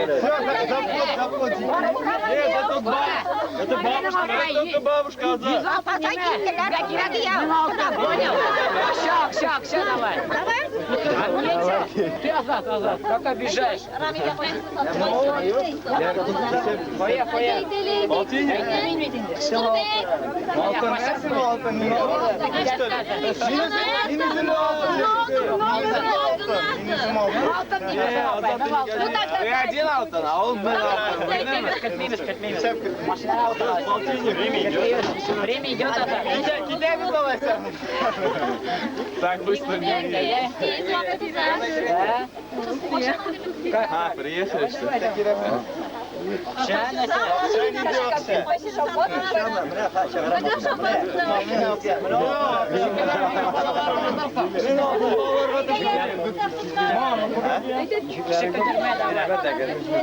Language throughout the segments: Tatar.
Все, заплати. Нет, это это бабушка, это бабушка Азат. Понял? Акча, акча, давай. Давай. Ты Азат, Азат, как обижаешь. Поехали, поехали. Полтинник? Алтын, нәрсә алтын? Ты один алтын, а он бер алтын. Полтинник. Время идет. Время идет, Азат. Кидай бит. Так быстро не едет. А, приехали, что ли?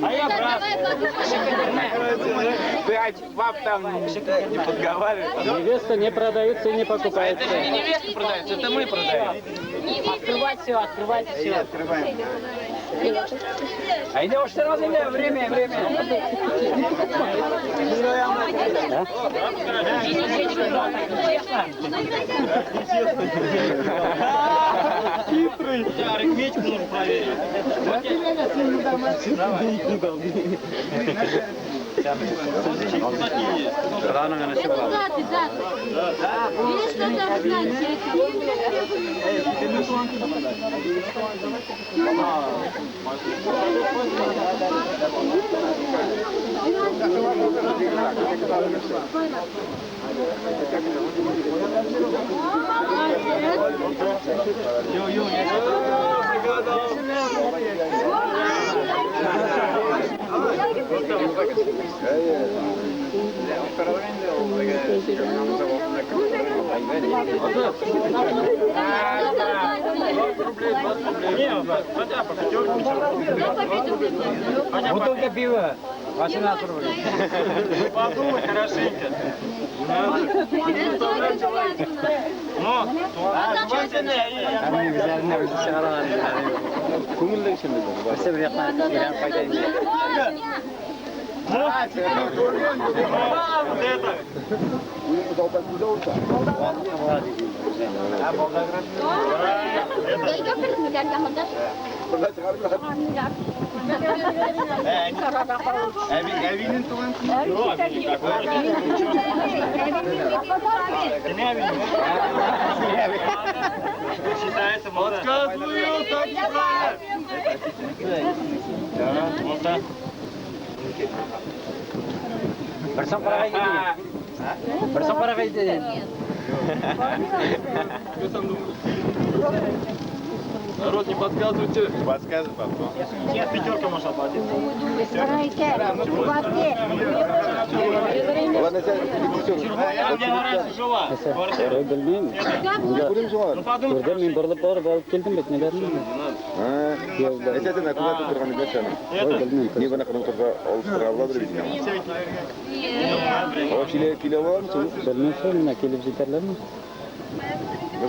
А я брат. Ты баб там не подговаривай. Невеста не продается и не покупается. Это же не невеста продается, это мы продаем. Открывать все, открывать все. Открываем. А идем что время, время, время. Хитрый. Арифметику нужно проверить. Бутылка пива, 18 рублей. Подумай хорошенько. Әбинең туган көне. Считается, подсказываю, так неправильно. Да, вот так. Берсам пара кайда. Что там думаешь? Народ, не подсказывайте. Подсказывай потом. Нет, пятерка можно оплатить. Ладно, раньше жила. Белмим. Ну, Күрдем, мин борылып барып алып килдем бит, ниләрне. Әсәсен аккумулятор торган нәрсәне. Белмим. Ни гына кырым кызга алыштыра аладыр бит инде. Ала килә килә аламы? Белмим шул, менә килеп җитәрләрме?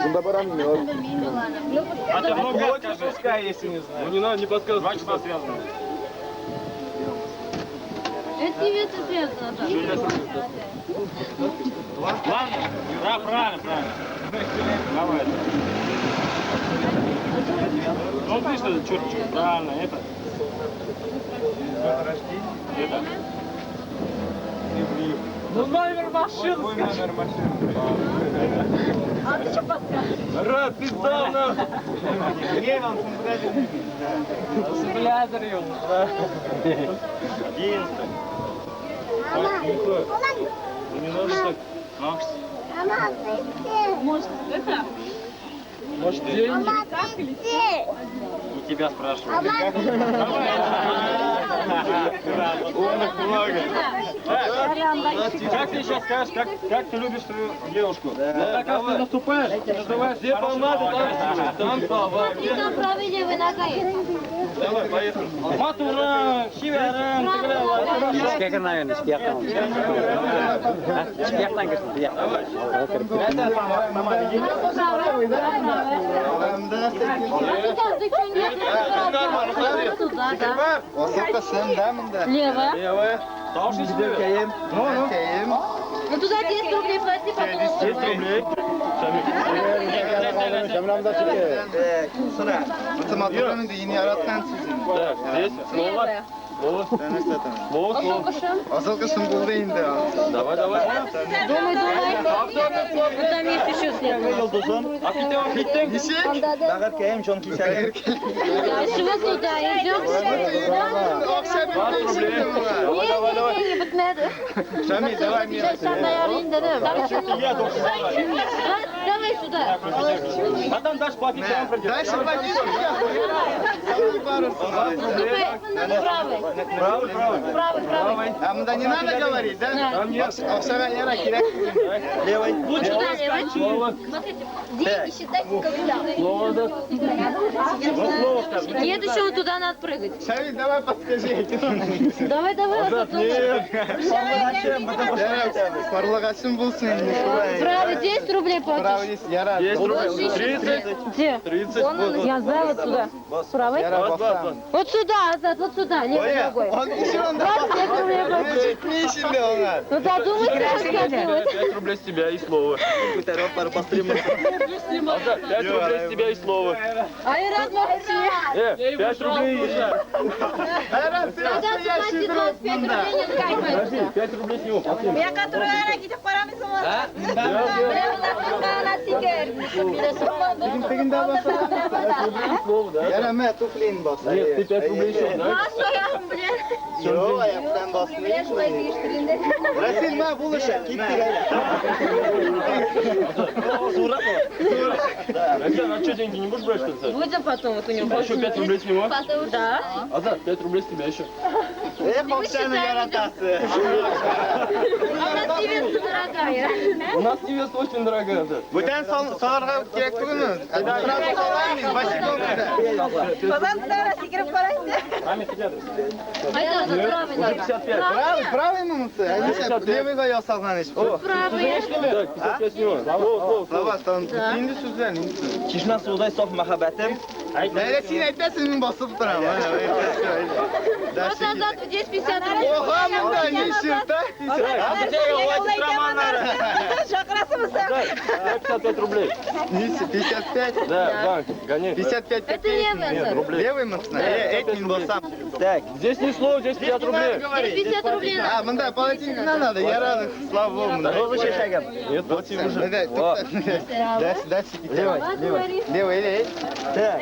Шунда барам мин. А ты много скажи, если не знаешь. Ну не надо, не подсказывай. 2 часа связано. Это не это связано, да. Ладно, да, правильно, правильно. Давай. Ну, ты что, черточка, правильно, это. Это. Ну, номер машины, Мой номер машины. А ты что подсказываешь? Рад, ты сам нам. Симулятор юк. 11. Ну, не надо так. Может, это? Может, деньги? Не тебя спрашивают. Умных много. Как ты сейчас скажешь, как ты любишь свою девушку? Вот так, как ты наступаешь, называешь где помада, там слова. Смотри, там правой левой нога есть. Давай, поехали. Матура, хиверан, Эшкә кермәгән, эшкә яктан. Эшкә яктан керсен, яктан. А ты там зачем? Басам, да, мында. Левая. Левая. Ну, ну. Ну туда 10 рублей плати, потом 10 рублей. Так, здесь слово. Слово. Слово, слово. Давай, давай. Думай, думай. Вот там есть еще слева. Дальше вот туда идем. Давай, давай, давай. Не, битмәде. Шамиль, давай мне. Давай сюда. Потом дальше платить, он придет. Дальше платить. Наступай. Правый. Правый, правый. Правый, правый. А мында не надо говорить, да? Там нет. Левой. Вот сюда, левый. Слово. Деньги считайте, когда. Слово, да. Нет, еще вот туда надо прыгать. Шамиль, давай подскажи. Давай, давай. Нет. Карлыгачым булсын. Правый, 10 рублей платишь. Правый, я рад. 10 рублей. 30. Где? 30. Вот, Я за вот сюда. Правый? Вот сюда, Азат, вот сюда, левой ногой. Он еще он 25 рублей платишь. Ну додумайся, как делать. 5 рублей с тебя и слово. Азат, 5 рублей с тебя и слово. Айрат, молчи. 5 рублей. Айрат, ты Азат, настоящий плати друг. 25 рублей, не Подожди, 5 рублей с него. Слово, да? Нет, ты 5 рублей еще, да? Расил, ма булыша, Расил, а что, деньги не будешь брать, что ли? Будем потом вот у него. Еще 5 рублей с него? Да. Азат, 5 рублей с тебя еще. А у нас невеста дорогая. У нас невеста очень дорогая, Азат. Бүтән салырга кирәк түгелме? Сразу салаймыз, босиком. Айда, правый надо. 55. Правый, правый монысы. Левыйга ясалган иш. Правый. Так, 55 с него. Слово, слово, слово. Слова, там инде сүзләр инде. Чишмә суыдай саф мәхәббәтем. Әле син әйтәсең, мин басып торам. Вот назад здесь 50 рублей. Оха, монда ничек, да? Так, 55 рублей. Ничек, 55. Да, банк, гони. 55 Это левый, Нет, Азат. рублей. Левый монысы? Әйт, мин басам. Так. Здесь не слово, здесь 50 рублей. Здесь 50 рублей А, надо. монда полотенце не надо, я рад, слава богу. монда. Роза чәчәгем. Нет, плати уже. Дальше, дальше. Левый, левый. Левый, левый. Так.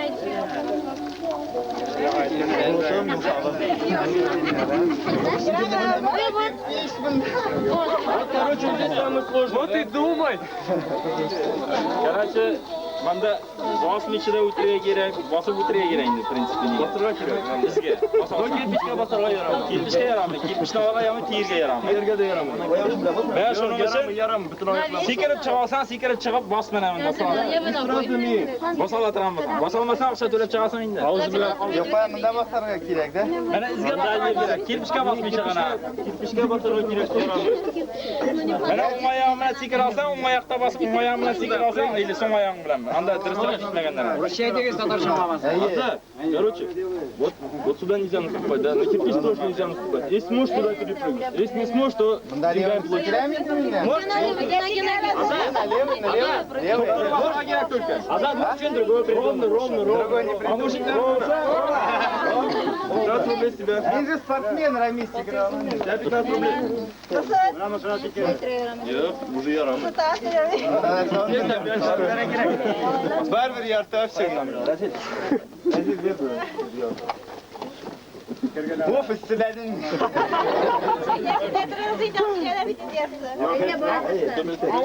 Вот, короче, здесь самый сложный. Вот и думай. Короче, manda bosmichida o'tirga kerak, bosib o'tirga kerak endi, принципе. Bosirga kerak. Bizga. Но кирпичка bosirga yaramay. Kirpichga yaramay, kirpichni og'ayami, terga yaramay. Yerga da yaramay. Ben shuni uchun Yaramay, yaramay, butun oyoqlar. Sekirib chiqa olsang, sekirib chiqib bos mana bunda bosa Левой ногой. Bosa olasan, bosa olmasang o'xsha to'lab chiqasan endi. Og'iz bilan. Yo'q, munda bosarga kerak, da? Mana izga bosirga kerak, kirpichga bosmaycha g'ana. Kirpichga bosirga kerak, yaramay. Mana o'ng oyog'ing bilan sekira olsang, o'ng oyoqda bosib, o'ng oyog'ing bilan sekira olsang, или so'ng oyog'ing bilan. Анда дұрысырақ кетмегендер. Азат, короче, вот сюда нельзя наступать, да, на кирпич тоже нельзя наступать. Если сможешь, туда перепрыгнешь. Если не сможешь, то Монда деньгами левый. платишь. Ноги, ноги, ноги. Левый, налево, левый. Азат, ну что другое придумай. Ровно, ровно, Другой не ровно. А может, ровно? 15 рублей с тебя. Мин же спортсмен, Рамис играл. Я 15 рублей. Нет, уже ярамай. Барбер ярты общем. Оф, истедәдең.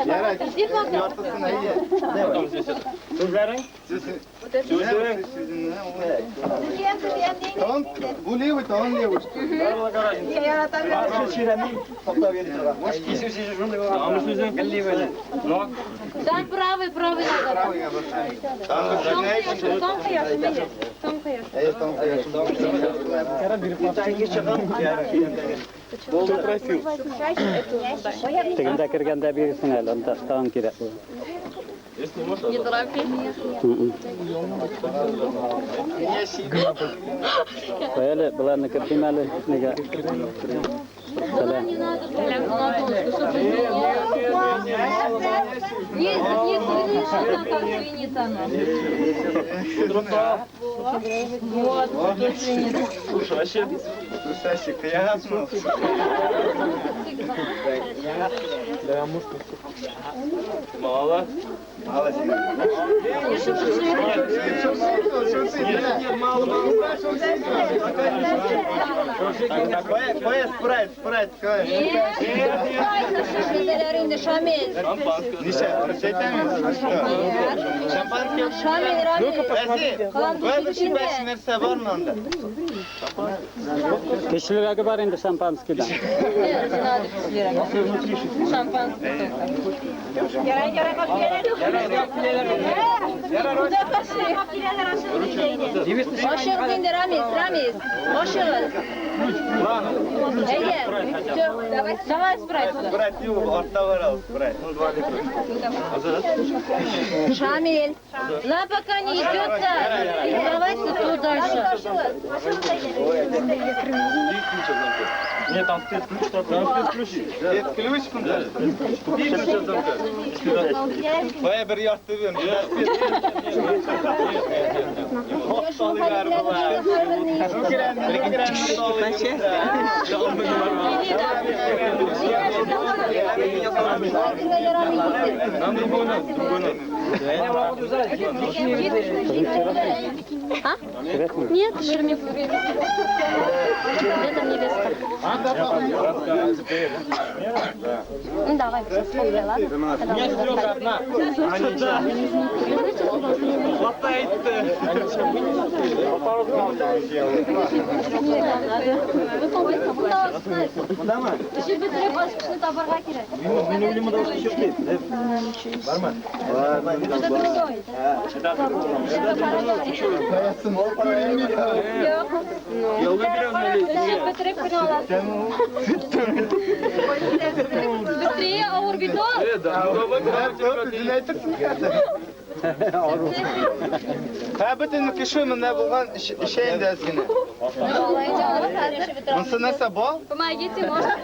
Ярай, яртысын әйе. Потом здесь это. Сүзләрең? Тон, бу левый, то он левый. Там сүзең. Там правый, правый надо. Правыйга басам. Там кояш. Әйе, там кояш. Тегендә кергәндә бирсең әле, анда тагын кирәк булыр. Если не можешь, Не торопи. Куй әле, боларны кертим әле. Нигә? Сәлам. Не надо прям на донышко, чтобы не, не слышно, как звенит оно. Вот, как звенит. Слушай, вообще... Слушай, приятно. Мало. Мало. Нет, мало, мало. Куя, спрайт, спрайт, куя. Шампанское. Шамил, Ну-ка, посмотрите. Куя, нәрсә бармы анда? Кешеләргә бар инде шампанскийдан. Нет, не надо кешеләргә. Шампанское только. Куда пошли? Ашыгыз инде, Рамис, Рамис. Ашыгыз. Әйе, всё, давай, давай спрайт сюда. Спрайт юк, артта бар ул, спрайт. Шамиль, на пока не идет-то. Давайте тут дальше. Нет, там спецключ такой. Там спецключ. Спецключ монда. Ключ от замка. Бая бер ярты бир. Нам другой надо, другой надо. А? Нет, Шермик. Где там невеста? Ну давай, вспомни, ладно? У меня сестренка одна. Хватает. Быстрее, авыр бит ул. Һә, бөтен кеше монда булган эчә инде әз генә. Монысы нәрсә, бал? Помогите, может.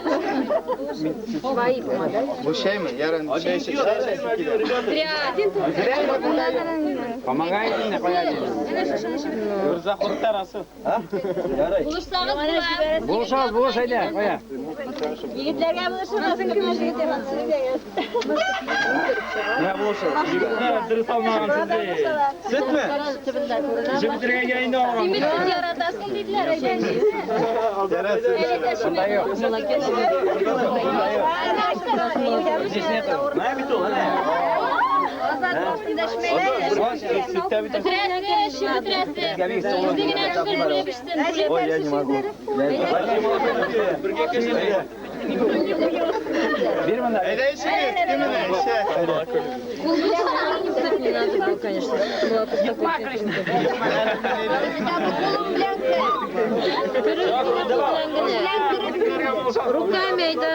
Свои помогают. Бу чәйме? Ярар, чәй эчә, чәй эчәсе килә. Зря. Помогайте мне, помогайте. Булышсагыз була. Булышабыз, булыш әйдә, куя. Егетләргә булышыгыз. Я булышыр. Егетләр дөрес алмаган сезне. Сөтме? Җебетергә инде алган. Син бит сөт яратасың диделәр, әйдә. Здесь нету. Ой, я не могу. Бергә кеше. Бир монда. Әйдә эчегез, кем менә эчә. Не надо было, конечно. Была бы такой. Руками это.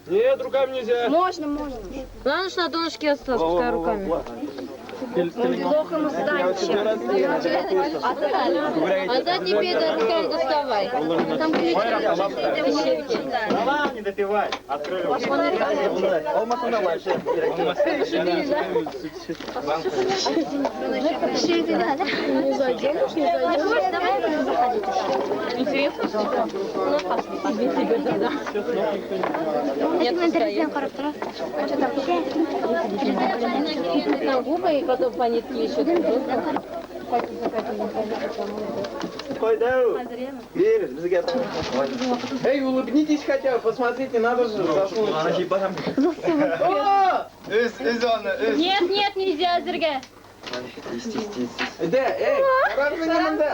Нет, руками нельзя. Можно, можно. Главное, что на донышке осталось, пускай руками. Плохо ему станет. А задний пей, руками доставай. Там ключи. Давай, не допивай. Не зайдем, не зайдем. Давай заходить еще. Интересно? Ну, пошли, пошли. Нет, на губы и потом по нитке еще. Эй, улыбнитесь хотя бы, посмотрите, надо же засунуть. Өз, өз аны, өз. Нет, нет, нельзя, Зерге. Да, эй, карармы монда.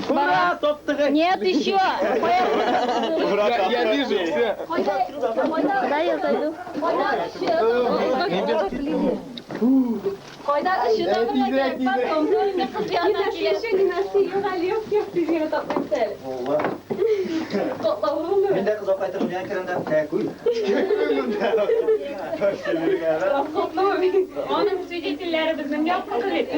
Ура, топтыгы. Нет, еще. Я вижу, все. Да, я зайду. Кайда еще потом. Еще не нашли, Мин дә кыз апай торып, ян керәм дә, кәкүй. Аның свидетельләре безнең якны бит.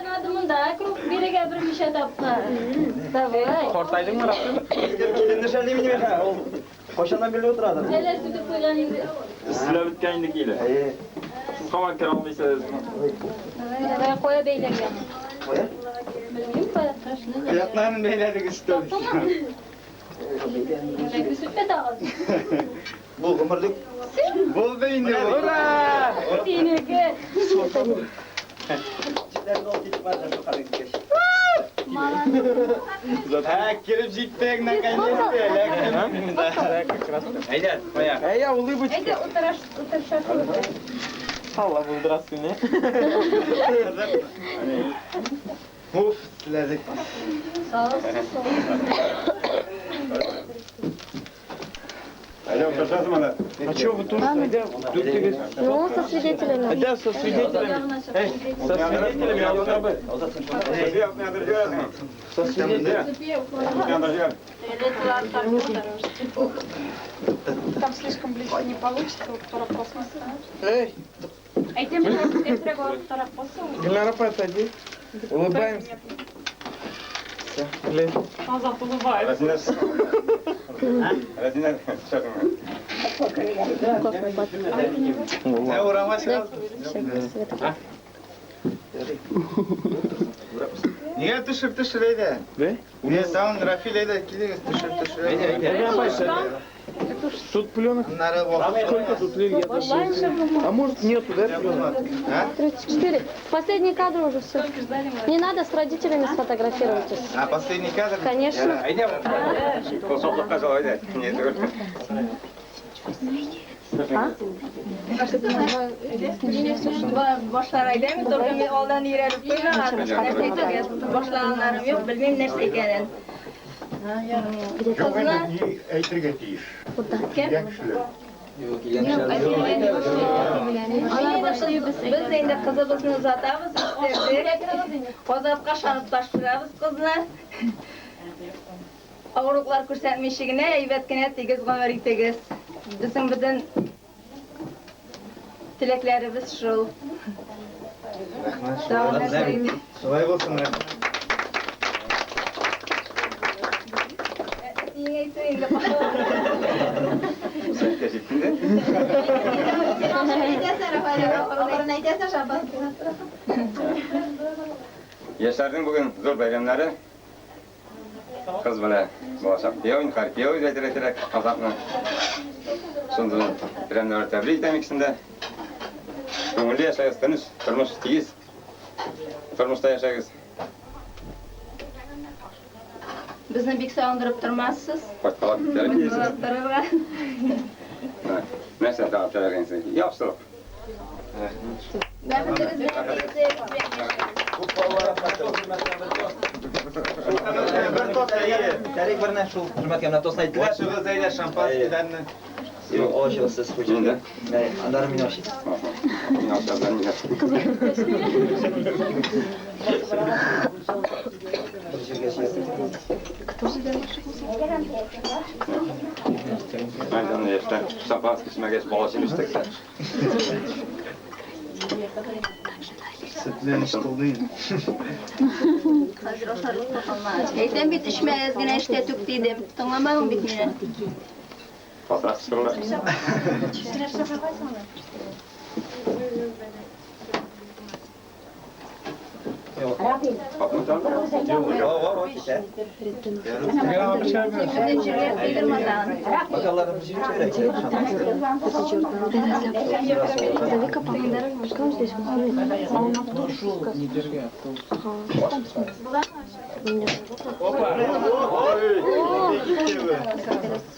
Надо монда круг бирегә берничә тапкыр. Давай. Картайдыңмы, Рафил? Киленне шәлдеме ниме? Ул кайчаннан бирле утырадыр. Әллә сүтеп куйган инде. Эсселәп беткән инде киле. Сез һаман керә алмыйсыз. Давай, давай, кая бәйләнгән? Кая? Белмим, кая. Аякларын бәйләдек өстәл. Сүтмә тагын. Бу гомерлек Булды инде. Ура! Синеке. Җипләрне алып китеп бардылар шул кадәр киткәч. Һә, килеп җиттек, наконец-то. Әйдә, кая. Әйдә, улыбочка. Әйдә, утырыш, утырышасың. Алла булдырасың, не? Уф, теләдек. Әйдә, утырышасың анда. А чё вы тут? Әйдә, дүртегез. Ну, со свидетелями. Әйдә, со свидетелями. Эй, со свидетелями, Азат абый. София, утны җибәрәсең. Со свидетелями. Утны җибәр. Там слишком близко не получится, вот торак космоса. Эй, Әйтәм, әзрәк торак космоса. Гөлнара апа, отойди. Улыбаемся. Всё, лезь. Азат улыбается. Рәзинә. Рәзинә, төшәсеңме? Ә, урама чыгасың. Нигә төшеп төшер әйдә? Бе? Не, саун Рафил әйдә, килегез төшеп төшер. Әйдә, апа, Тут пленок. Аннары вакыт. Сколько тут лиль, я даже не знаю. А может нету, да, пленок? А? 34. Последний кадр уже все. Не надо с родителями сфотографироваться. А, последний кадр? Конечно. Әйдә, кул сал, әйдә. Не түгел. Башлар әйдәме, только мин алдан өйрәнеп куймаган. Нәрсә әйтергә башлаганнарым юк, белмим нәрсә икәнен. Юк, инде ни әйтергә тиеш? Килгән кешеләр. Без инде кызыбызны озатабыз, үстердек. Азатка ышанып тапшырабыз кызны. Авырлыклар күрсәтмичә генә, әйбәт кенә тигез гомер итегез. Безнең бөтен теләкләребез шул. Рәхмәт. Тагын нәрсә әйтим? Шулай булсын, рәхмәт. Әтиең әйтсен инде. Сәгатькә җиттең дә. Әйтәсең, Рафаэль, ахырын әйтәсең, шампан. Яшьләрнең бүген зур бәйрәмнәре. Кыз белән булачак кияү, инде кияү дип әйтергә кирәк, Азатны. Шундый бәйрәмнәрне тәбрик итәм икесен дә. Күңелле яшәгез, тыныч, тормыш тигез. Тормышта яшәгез. Безне бик сагындырып тормассыз. Кайткалап китәргә киләсез. Торырга. Нәрсә тагын теләгәнсең? Яхшылык. Бәхетегез белән тигез Бер тост әйе. Тарик берне шул хөрмәткә менә тост әйттеләр. Башыгыз әйдә шампанскийларны. Юк, алышыгыз сез хуҗа. Инде. Аннары мин ашыйм. Мин ашардан мин. Айдан яшьтә шампанский эчмәгәч бала чилештек. Сөтләнеш тулды инде. Хәзер ашарлык та калмады. Әйтәм бит, эчмәгез генә эштә түк дидем. Тыңламадың бит мине. Катырак чыгырлар. Бөтен җиргә сыйдырма тагын. Бокалларны бер җиргә кирәк. Зови-ка папу. Пускай он здесь вот. А он автобус. Не держи автобус. Ага.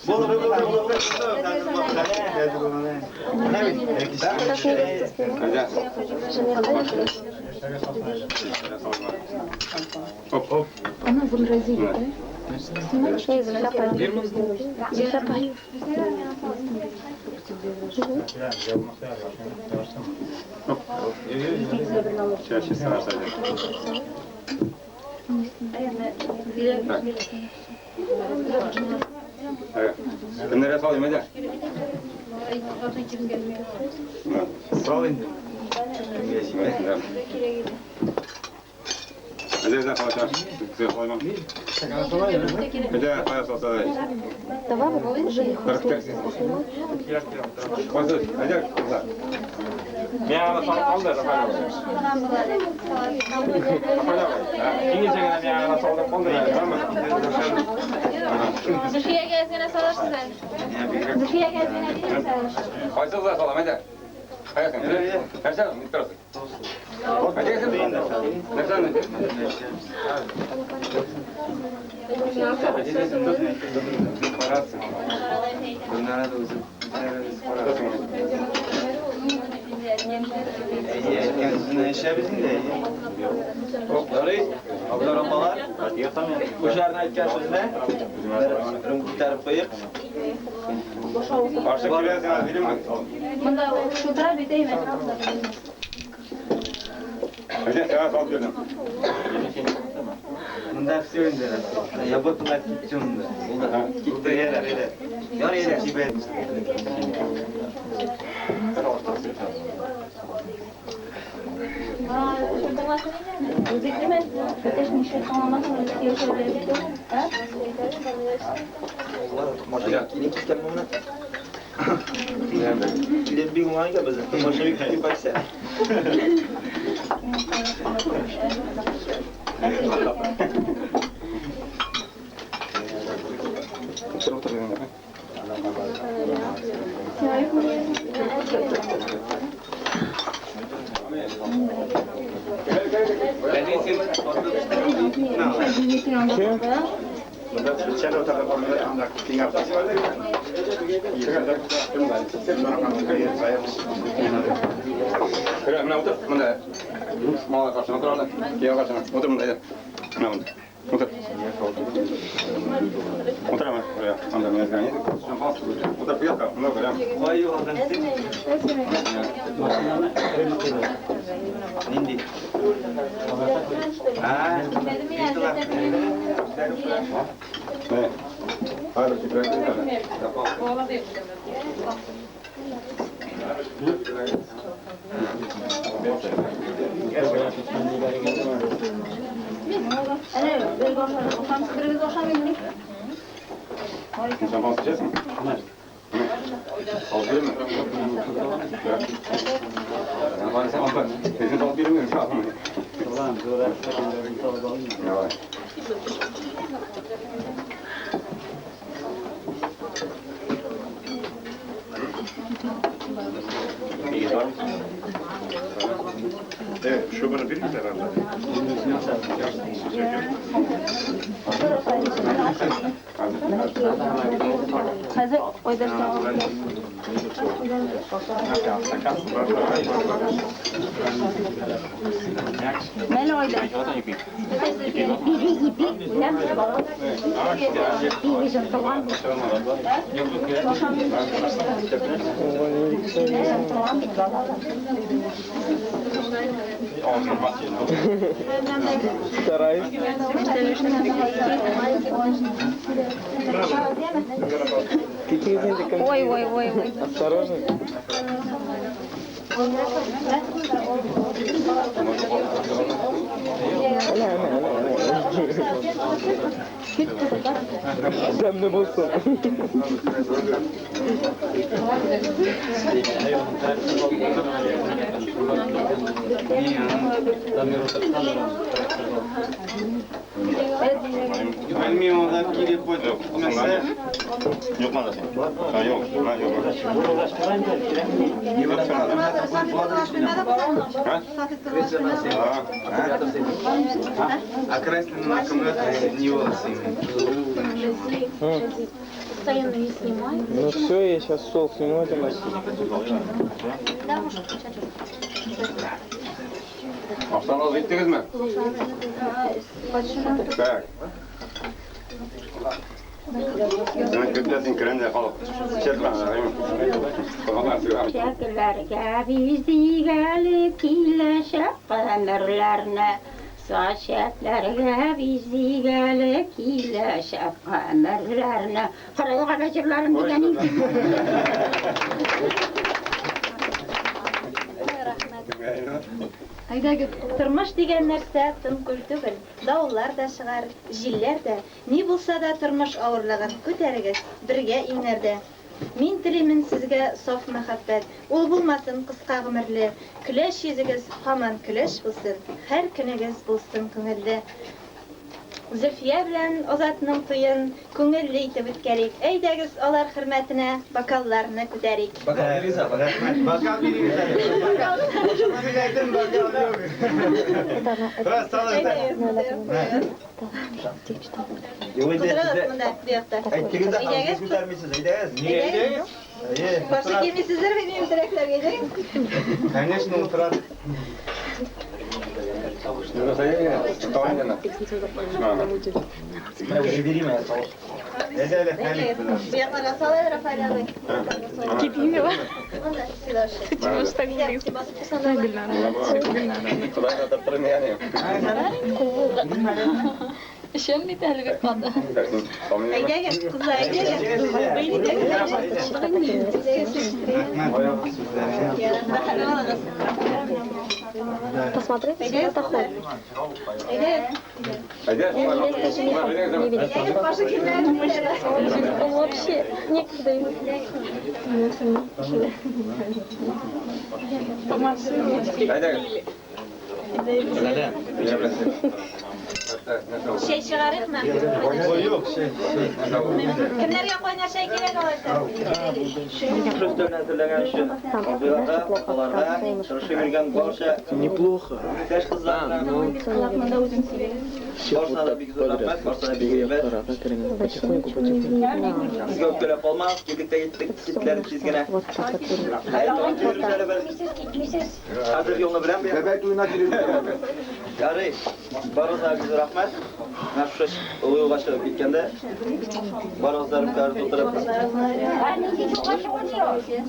Булды, булды, булды. Сейчас невесту сниму. Оп, оп. Она возразила, да? Снимаешь? Зөлфә апай. Зөлфә апай. Сейчас чисто Так. Кемнәргә салыйм, әйдә? Сал инде. Әйдә, калачак. Салаймам. Әйдә, кая салса да. Давай вот жених. Кайсы? Әйдә, кызлар. Миңа салып калды, Рафаэль. Рафаэль абый. Киңәшә генә миңа салып калды. Зөлфиягә әзгенә салырсыз әле. Зөлфиягә әзгенә салырсыз. Кайсы кызлар салам, әйдә. Каясың? Нәрсә, нитеп торасың? Әйдә, син. Нәрсә? Карарсың. Гөлнара да үзе карарсың. Әйе, әйткән сүзенә эшләбез инде, әйе. Ярый, абылар, апалар. Үзләренә әйткән сүзенә бер рюмка күтәреп куйыйк. Каршы киләсең, бирәме? Монда шутыра бит әйме. Әйдә, сиңа салып бирдем. Монда все инде. Ябытына китте монда. Булды. Китте, ярар, ярар. Ярый, ярар, җибәр. Машина килеп киткән моны. Килеп бик уңай икән безнең. Машина бик килеп кайтса. Утыр, утыр, дигәндә. Менә утыр, монда. Малай каршына утыр анда. Кияү каршына. Утыр монда, әйдә. Менә монда. Утыр. Утыр ана. Анда менә згани. Утыр, куякка. Монда күрәм. Кай юлдан Нинди? А, Не. Хәзер китерәк. Әле берегез ашамыймы? Шампанское эчәсеңме? Алып бирәме? Син алып бирәме? Давай. Evet, şu bana bir güzel herhalde. Хәзер уйдырса. Мәле ойда. Стараюсь. Ой, ой, ой, ой. Осторожно. Тәмле булсын. Белмим, анда килеп кайтып китмәсә. Юк манда син. А, юк, на, юк. А красный на аккумулятор не волосы. Постоянно не снимай. Ну все, я сейчас стол сниму автоматически. Да, может, включать. Акчаны алып иттегезме? Так. Көтәсең керәндә халык. Чәкләргә бизик әле киләчәк гомерләрне. Чәчәкләргә бизик әле киләчәк гомерләрне. Каралган җырларым дигән инде. Әйдәгез, тормыш дигән нәрсә тын күл түгел. Давыллар да чыгар, җилләр дә. Ни булса да тормыш авырлыгын күтәрегез бергә иңнәрдә. Мин телимен сезгә саф мәхәббәт, ул булмасын кыска гомерле. Көләч йөзегез һаман көләч булсын, һәр көнегез булсын күңелле. Зөлфия белән Азатның туен күңелле итеп үткәрик. Әйдәгез, алар хөрмәтенә бокалларны күтәрик. Бокал бирегез әле. Бокал бирегез әле. Бокал. Мин әйтәм, бокал юк. Бераз салыгыз әле. Юк инде Утырыгыз сездә. монда, бу якта. Әйттегез дә, Әйдәгез. сез күтәрмисез, әйдәгез. Нигә әйдәгез? Әйе. Каршы килмисездер бит минем теләкләргә, әйдәгез. Конечно, утыра. Уже бери моя салып. Әйдә әле, Хәлил. Бу якларга сал әле, Рафаэль абый. Монда, сюда уж. Әйдә, басып торсаң да була. Құдайға таптырын яғни. Ишәм бит әле бик каты. Әйдәгез, кызлар, әйдәгез. Посмотрите, это ход. Әйдәгез. Невеста жениха не видит. Әйдәгез, башы килмәде. Он вообще некогда ему. Чәй чыгарыкмы? Юк, шей, шей. Кемнәргә кайнар чәй кирәк алайса? Шул өстәлне әзерләгән өчен абыйларга, апаларга, тырышып йөргән барча Неплохо. яшь кызларга, барысына да бик зур рәхмәт, барысына да бик әйбәт. Потихоньку, потихоньку. Безгә үпкәләп калмагыз, килдек тә киттек, киттеләр тиз генә. Әй, тагын килербез әле без. Хәзер юлны беләм бит. Бәбәй туена килеп. Ярый, барыгызга бик зур рәхмәт. Менә шушы олы юлга чыгып киткәндә, барыгыз да рюмкалар тутырып.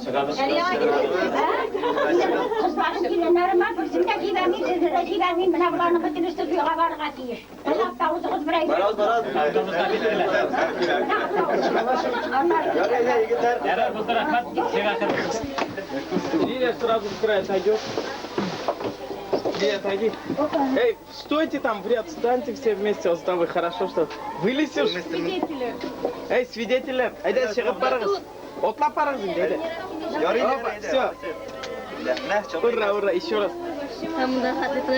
Чыгабыз. Кызларым киленнәремә берсен дә җибәрмим, сезне дә җибәрмим. Менә боларның бөтенесе туйга барырга тиеш. Кунакта узыгыз бер әйбер. Барабыз, барабыз. Ярый, әйдә, егетләр. Ярар, булды, рәхмәт. Лилия сразу с края отойдешь. Лилия, отойди. Эй, стойте там в ряд, встаньте все вместе, вот с тобой хорошо, что вылезешь. Свидетели. Эй, свидетели, әйдә чыгып барыгыз. Атлап барыгыз инде, әйдә. Ярый, Опа, әйдә, все. Менә, чыгып Ура, ура, еще раз.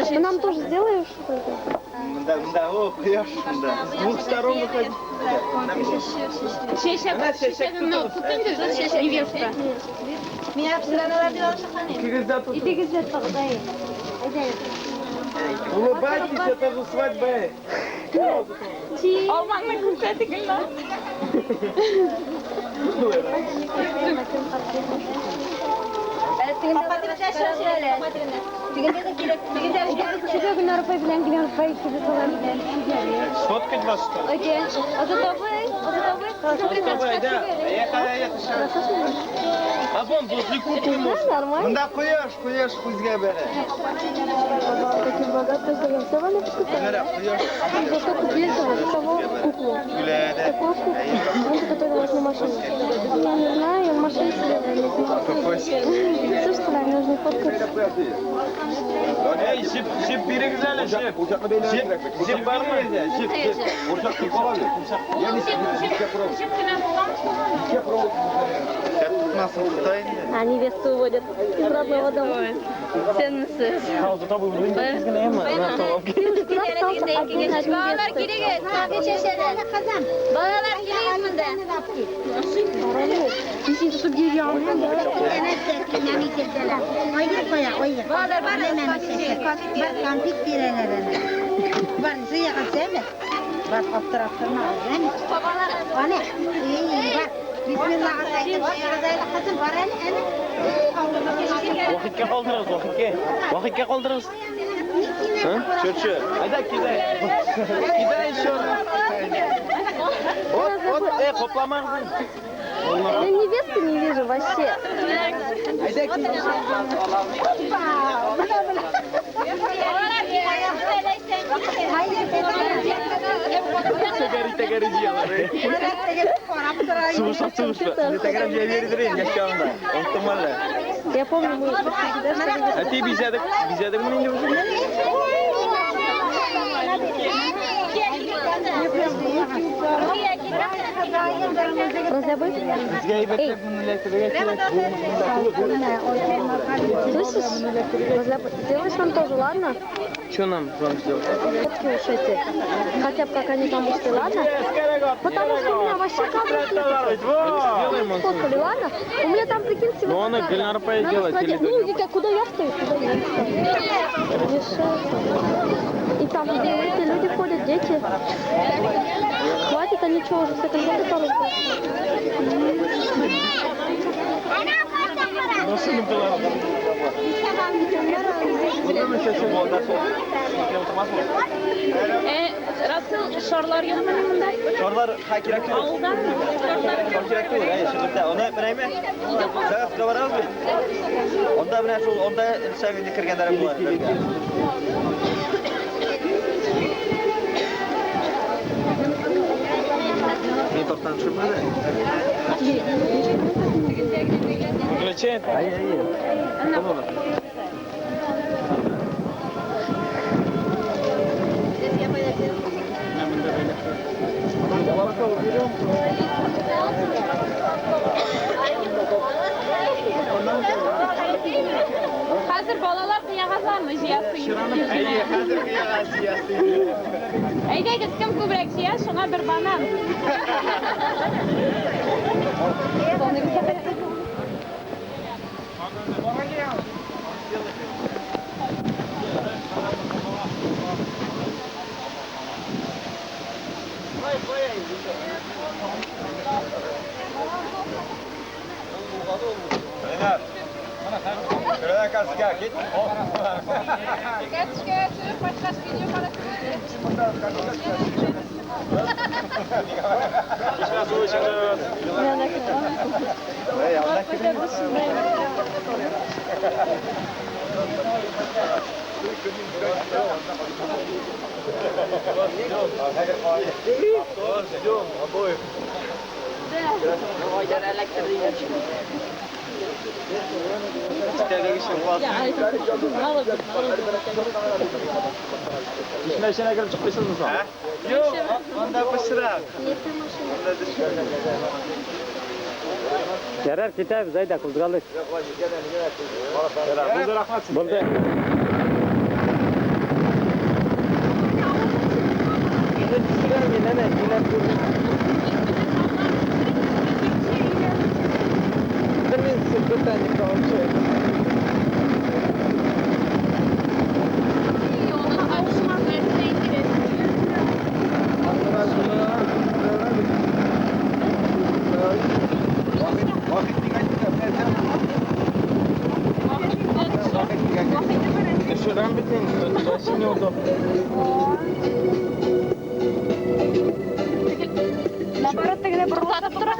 Ты нам тоже сделаешь что-то? Монда, монда, о, кояш монда. С двух сторон выходи. Чәчәк, Менә чәчәк тотыгыз. невеста. Миңа пешерәнәләр дип алып чыккан идем. Икегез дә тотыгыз. Итегез дә тотыгыз, әй. Әйдә. Улыбайтесь, это же свадьба. Алмаңны күрсәтик инде. Апа дип әле. Тегендә дә кирәк. Тегендә Чүгә Гөлнар апай белән Гөлнар апай икебез алар. Сфоткать вас, что ли? Окей. Азат абый, Азат абый. Давай, да. А вон, возле куклы можно. Нормально. Монда кояш, кояш күзгә бәрә. Такие богатые, что я все вали покупаю. Менә кояш. Зато купили того куклу. Көлә дә. Такую куклу, знаете, которая у вас на машине. Я не знаю, я в машине сидела, я не знаю. Слушайте, нам нужно фоткаться. Эй, җеп, җеп бирегез әле, җеп. Җеп, җеп бармы? Җеп, җеп. Тотмасын тота инде. А невесту уводят из родного дома. Балалар килегез, кофе чәчәләр. Балалар килегез монда. Балалар барыгыз кофе чәчәләр. Кофе Конфет бирәләр әнә. Бар, зыягыз әме? Бар, аптырап тормагыз, әме? Ана, ey, бар. Бисмилла әйтеп, зыягыз әле, кызым, бар әле, әнә. Вахитка калдырыгыз, Вахитка. Вахитка калдырыгыз. Чё, чё? Айда, кидай. Кидай еще раз. Вот, вот, капламагыз. Я невесту не вижу вообще. Тәгәри тәгәри җыялар. Сугышка сугышка. Тәгәрәп җыя бирдер инде яшь чагында. Оныттың әллә? Я помню, мы Әти бизәдек, бизәдек моны инде үзеңне. Розлябы? Безгә әйбәтләп моны эләктерергә кирәк. Слышишь? Розлябы, сделаешь нам тоже, ладно? Что нам вам сделать? Фотки уж эти. Хотя бы как они там ушли, ладно? Потому что у меня вообще кадров нет. Сделаем он. Сфоткали, ладно? У меня там, прикинь, всего Ну, он два кадра. Гульнара Пай Надо делать смотреть. или Ну, Вика, куда я стою, куда я стою. Мешается. И там, где эти люди ходят, дети. Хватит, они что, уже все конфеты порубили? Расыл, шарлар юкмы монда? Шарлар ха кирәк түгел. Авылда Шар кирәк түгел, әйе, чыгып та. Аны менәме? ЗАГСка барабыз бит. Анда менә шул, анда элсәң инде кергәннәре була. Мин тортан төшермәде. Включает. Әйе, әйе. Хәзер балалар кыягазларны җыясы Әйе, хәзер кыягаз җыясы. Әйдәгез, кем күбрәк җыя, шуңа бер банан. Ренат, Şuraya karşı git. Ждем обоих. Машина кереп чыкмыйсызмы соң? Юк, анда пычрак. Анда төшкән. Ярар, китәбез, әйдә, кузгалыйк. Булды, рәхмәт сезгә. Булды. Төшерәм бит инде, вообще неудобно. Наоборот, тегеләр борылып тора.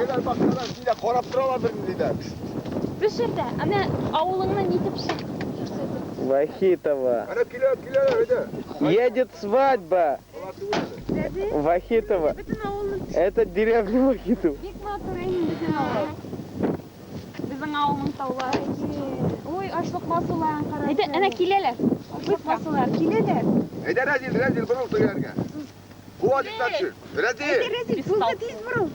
Карап торалар бер дидә. Пешердә. Әнә авылыңны нитеп чык. Вахитова. Ана килә, килә әйдә. Едет свадьба. Вахитова. Это деревня Вахитова. Бик матур инде безнең авыл. Безнең авылның таулары. Ой, ашлык басуларын кара. Әйдә, әнә киләләр. Ашлык басулар киләләр. Әйдә Разил, Разил борыл тегеләргә. Куа дип төшер. Разил. Рәзил, булды, тиз борыл.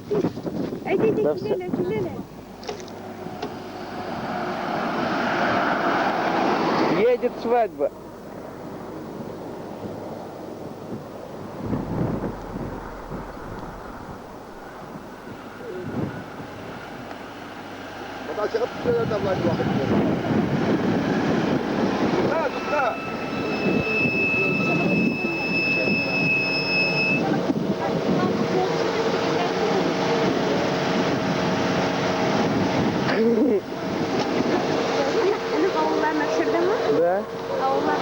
Әйдә, әйдә, киләләр, киләләр. Едет свадьба. Монда чыгып төшәләр дә болай вакыт. Тукта, тукта. Энем авылларны төшердеңме? Да. Авыллар.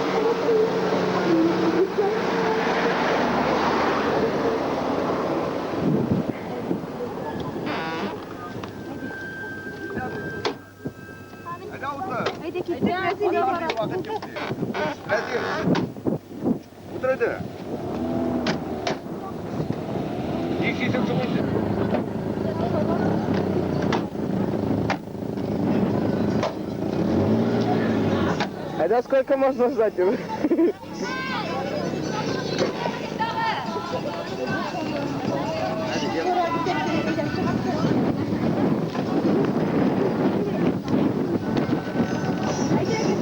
инде. Нишлисең соң инде? Это сколько можно ждать уже?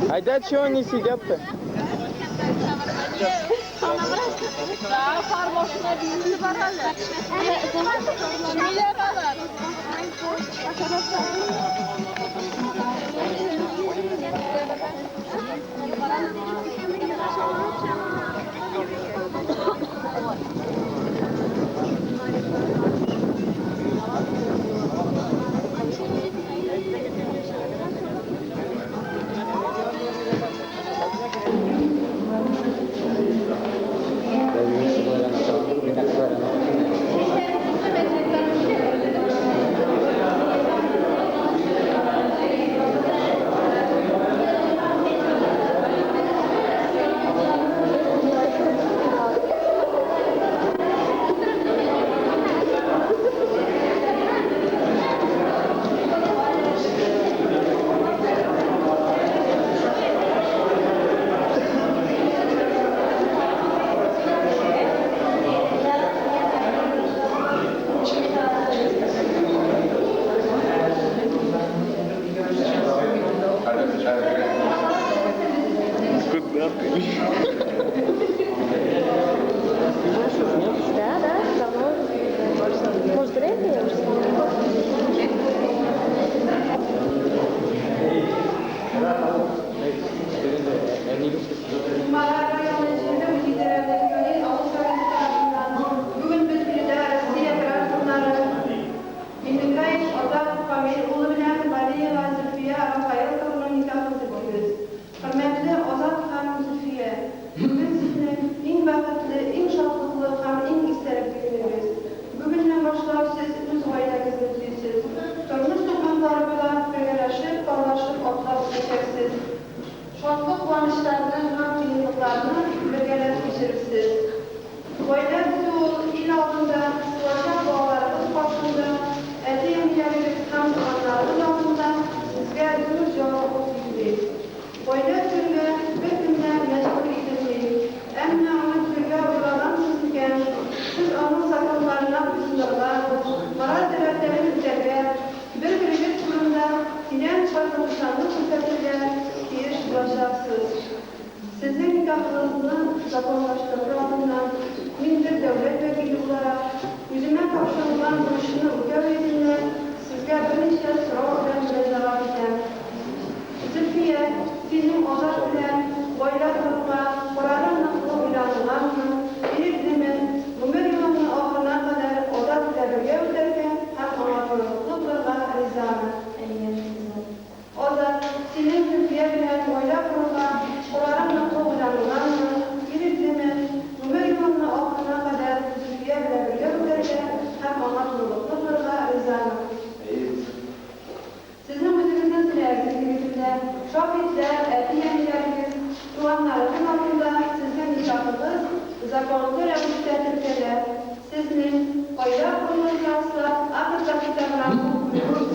Айда, чего они сидят-то? Да, давно. Может, время я уже смотрела? Бүген без биредә Россия гражданнары Миннекаев Азат Камил улы белән Валиева Зөлфия Рафаил кызының никахын теркибез. Хөрмәтле Азат һәм Зөлфия, бүген сезнең иң бәхетле, иң шатлыклы һәм иң истәлекле көнегез. Бүгеннән башлап сез үз гаиләгезне төзисез. Тормыш сукмаклары буйлап бергәләшеп, парлашып атлап үтәчәксез. Шатлык куанычларны һәм кыенлыкларны бергәләп кичерерсез. Гаилә төзү ул ил алдында, туачак балаларыгыз каршында, әти-әниләрегез һәм туганнарыгыз алдында сезгә зур җаваплылык йөкли. Гаилә төзергә беркем дә мәҗбүр ителми. Әмма аны төзергә уйлагансыз икән, сез аның законнарына буйсынырга, мораль таләпләрен үтәргә, бер-берегез турында тирән кайгыртучанлык күрсәтергә тиеш булачаксыз. Сезнең никахыгызны законлаштырыр алдыннан мин бер дәүләт вәкиле буларак, үземә тапшырылган бурычны үтәү йөзеннән сезгә берничә сорау белән мөрәҗәгать итәм. Зөлфия, синең Азат белән гаилә корырга карарың ныклы уйланылганмы, иреклеме, гомер юлыңны ахырына кадәр Азат белән бергә үтәргә һәм аңа турылыклы булырга ризамы? Азат, синең Зөлфия белән гаилә корырга карарың ныклы уйланылганмы, иреклеме, гомер юлыңны ахырына кадәр Зөлфия белән бергә үтәргә һәм аңа турылыклы булырга ризамы? Сезнең үзегезнең теләгегез нигезендә, шаһитләр, әти-әниләрегез, туганнарыгыз алдында сезнең никахыгыз законлы рәвештә теркәлә. Сезнең гаилә коруыгызны раслап, актлар китабына кул куюыгыз.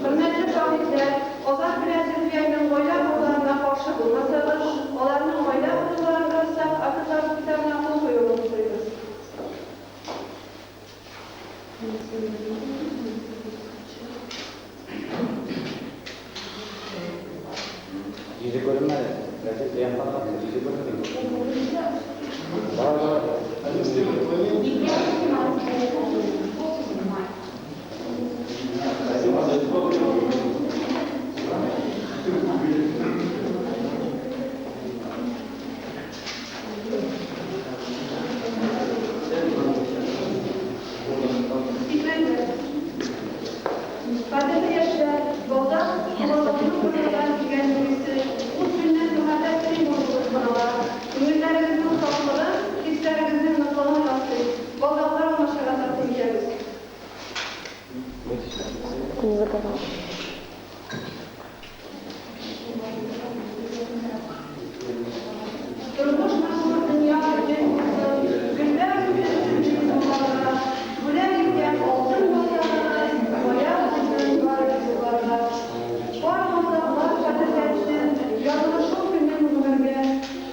Хөрмәтле шаһитләр, Азат белән Зөлфиянең гаилә коруларына каршы булмасагыз, аларның гаилә коруларын раслап, актлар китабына кул куюын сорыйбыз. Йөзе күренмәде. Рәсем яктан йөзе күренми. Давай, давай. Тормыш матур, дөнья бөтен булсын, Гөлләр үстерсен юлларга, Бүләк иткән алтын балтагыз Бая булсын бары юлларга. Пар газаплар хәтерләтсен Язылышу көнен гомергә,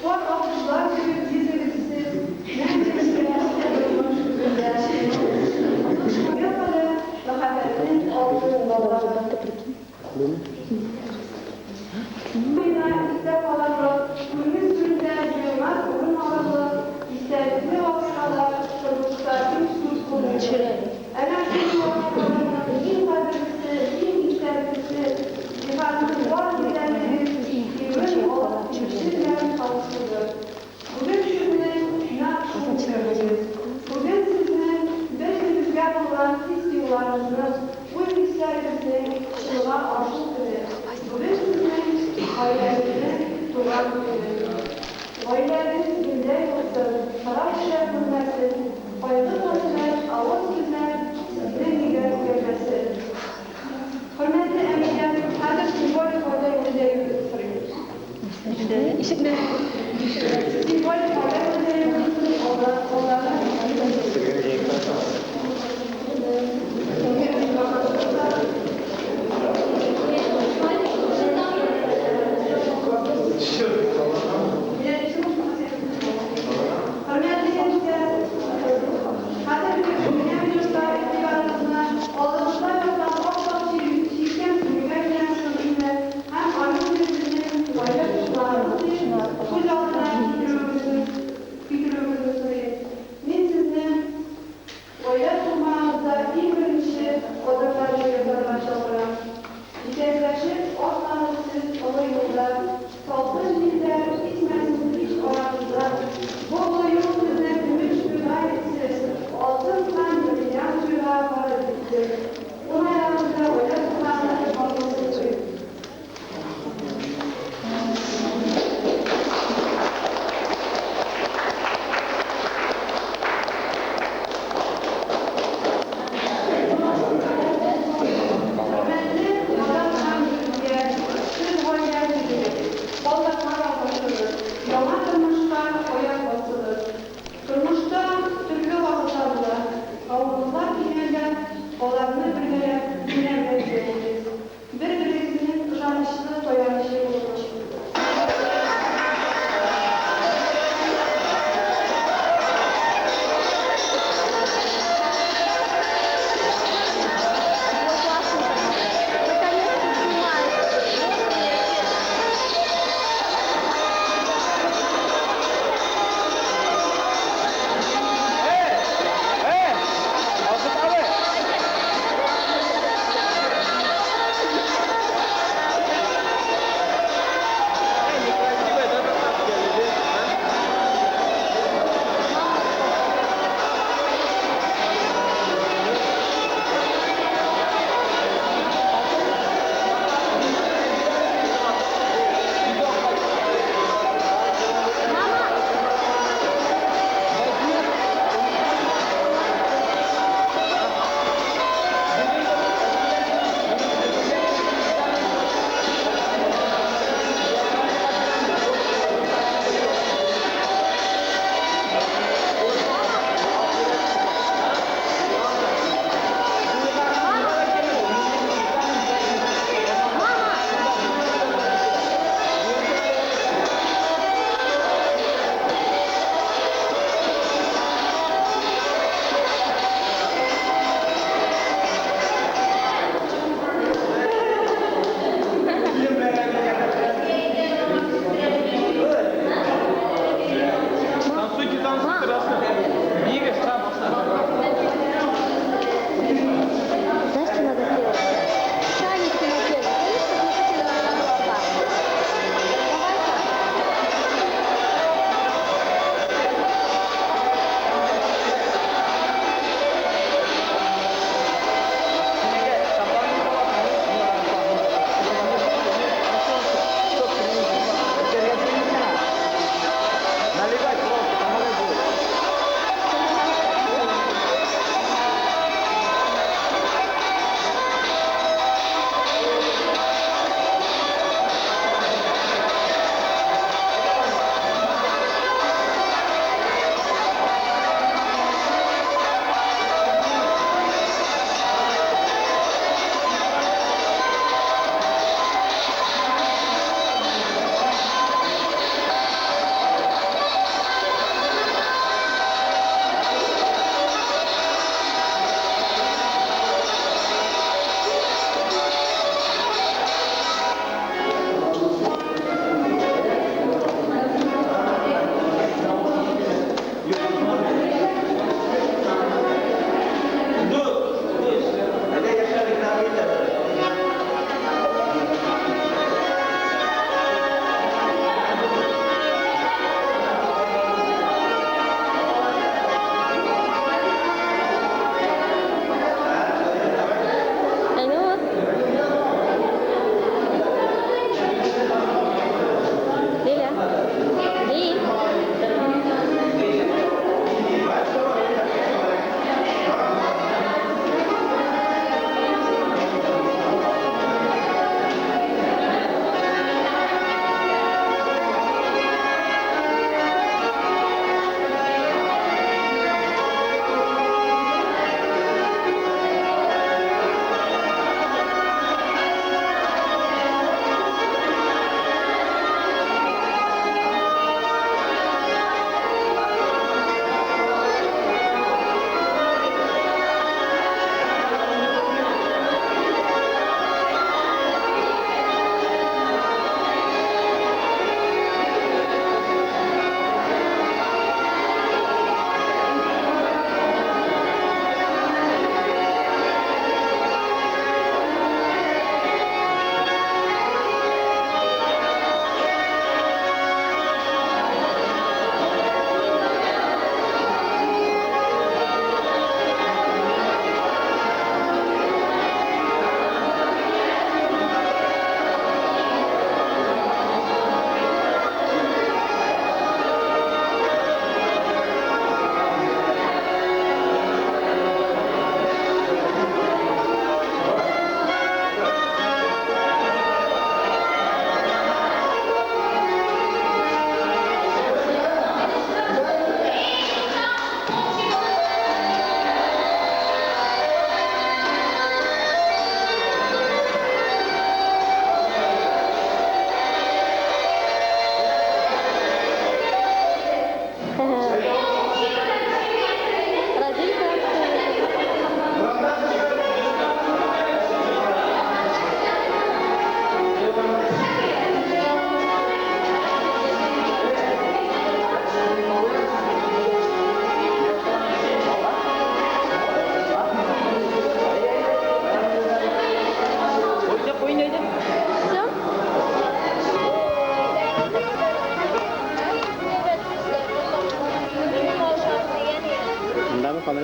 Пар акышлар кебек йөзегез сез, Мәңгелеккә тормыш күлендә. Бүгенгә кадәр мәхәббәтнең алтын баллары. Буена истә калырлык, күңел түрендә җуелмас урын алырлык истәлекле вакыйгалар тормышта бик күп булмый. Әнә шул вакыйгаларның иң кадерлесе, иң истәлеклесе, җиһанның бар гүзәллеген киявен алып килүче белән кавышудыр. Бүген сезнең нәкъ шул көнегез. Бүген сезнең бер-берегезгә булган хис-тойгыларыгызның, уй-хисләрегезнең чынга ашу көне. Бүген сезнең гаиләгезнең туган көне. Гаиләгез гөлдәй булсын, кара эшләр күрмәсен, кайгы-хәсрәт, авыр көннәр сезнең өйгә кермәсен. Хөрмәтле әниләр, хәзер символик гаилә җәюегезне сорыйм. Символик гаилә җәюегезне алда Хөрмәтле яшьләр, хәзер менә минутта игътибарыгызны алдыгызда яткан ап-ак чиккән күлмәк белән кызны һәм аны үзегезнең гаилә кошларыгыз дип күз алдына китерүегезне сорыйм. Мин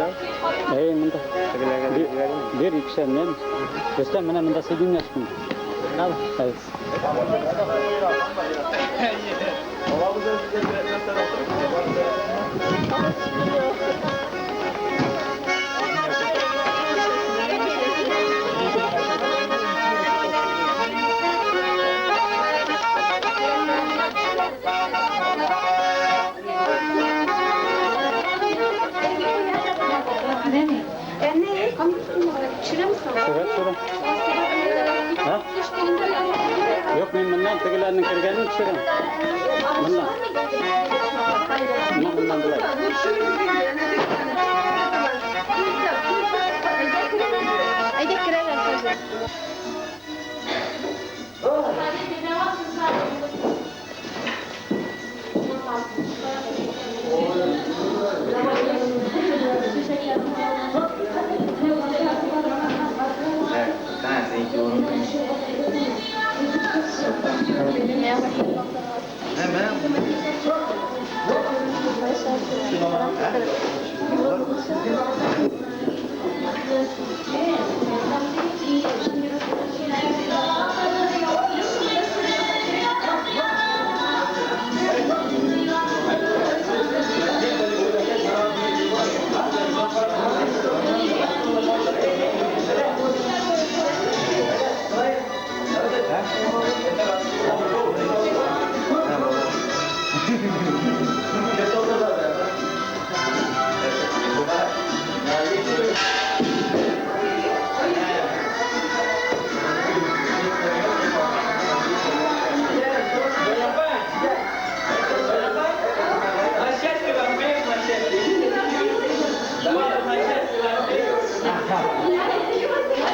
Монда? Әй, монда. Тегеләргә дә җибәрим. Бер икешәр мен. Рөстәм, менә монда сидим яшкин. Әй. Төшерә, төшерә. Һа? Юк, мин моннан тегеләрнең кергәнен төшерәм. Моннан. Менә моннан болай. Әйдә керәләр хәзер.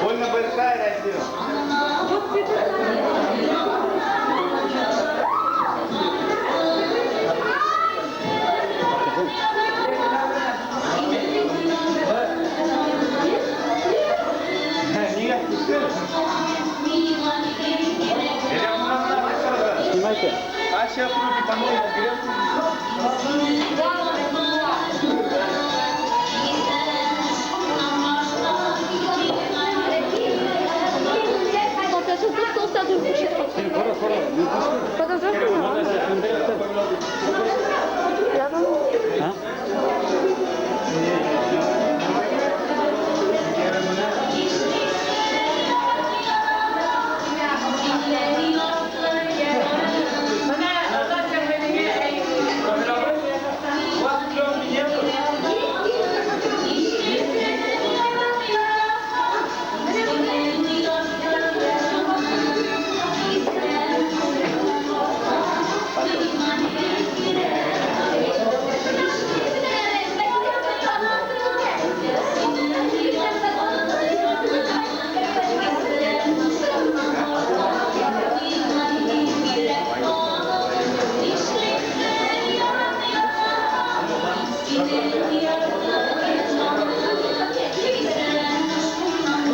Больно большая Россия. Снимайте. А сейчас руки помой, А?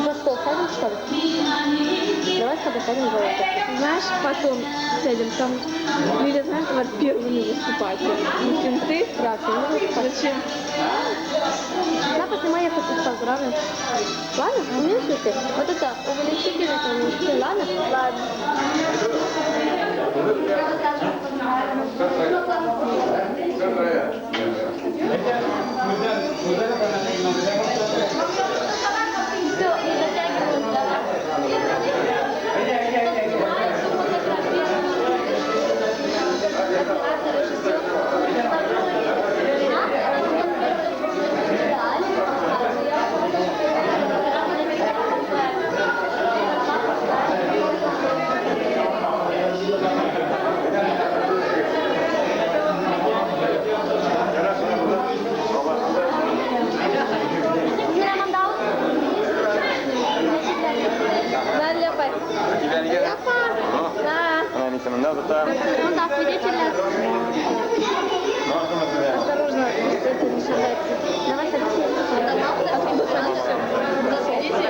За стол сядем, что ли? Давай с тобой сядем за стол. Знаешь, потом сядем там. Лиля, знаешь, давай первыми выступать. Мужчин ты? Да, первыми выступать. Зачем? На, поснимай, я хочу поздравлю. Ладно? Умеешь ли ты? Вот это увеличительный, уменьшительный, ладно? Ладно. Все, не затягиваем, да? Тебя не говорят? Да. Она не сама, да, Ну да, свидетеля. Осторожно, это не шагайте. Давай садись. Откуда садишься? Куда садите?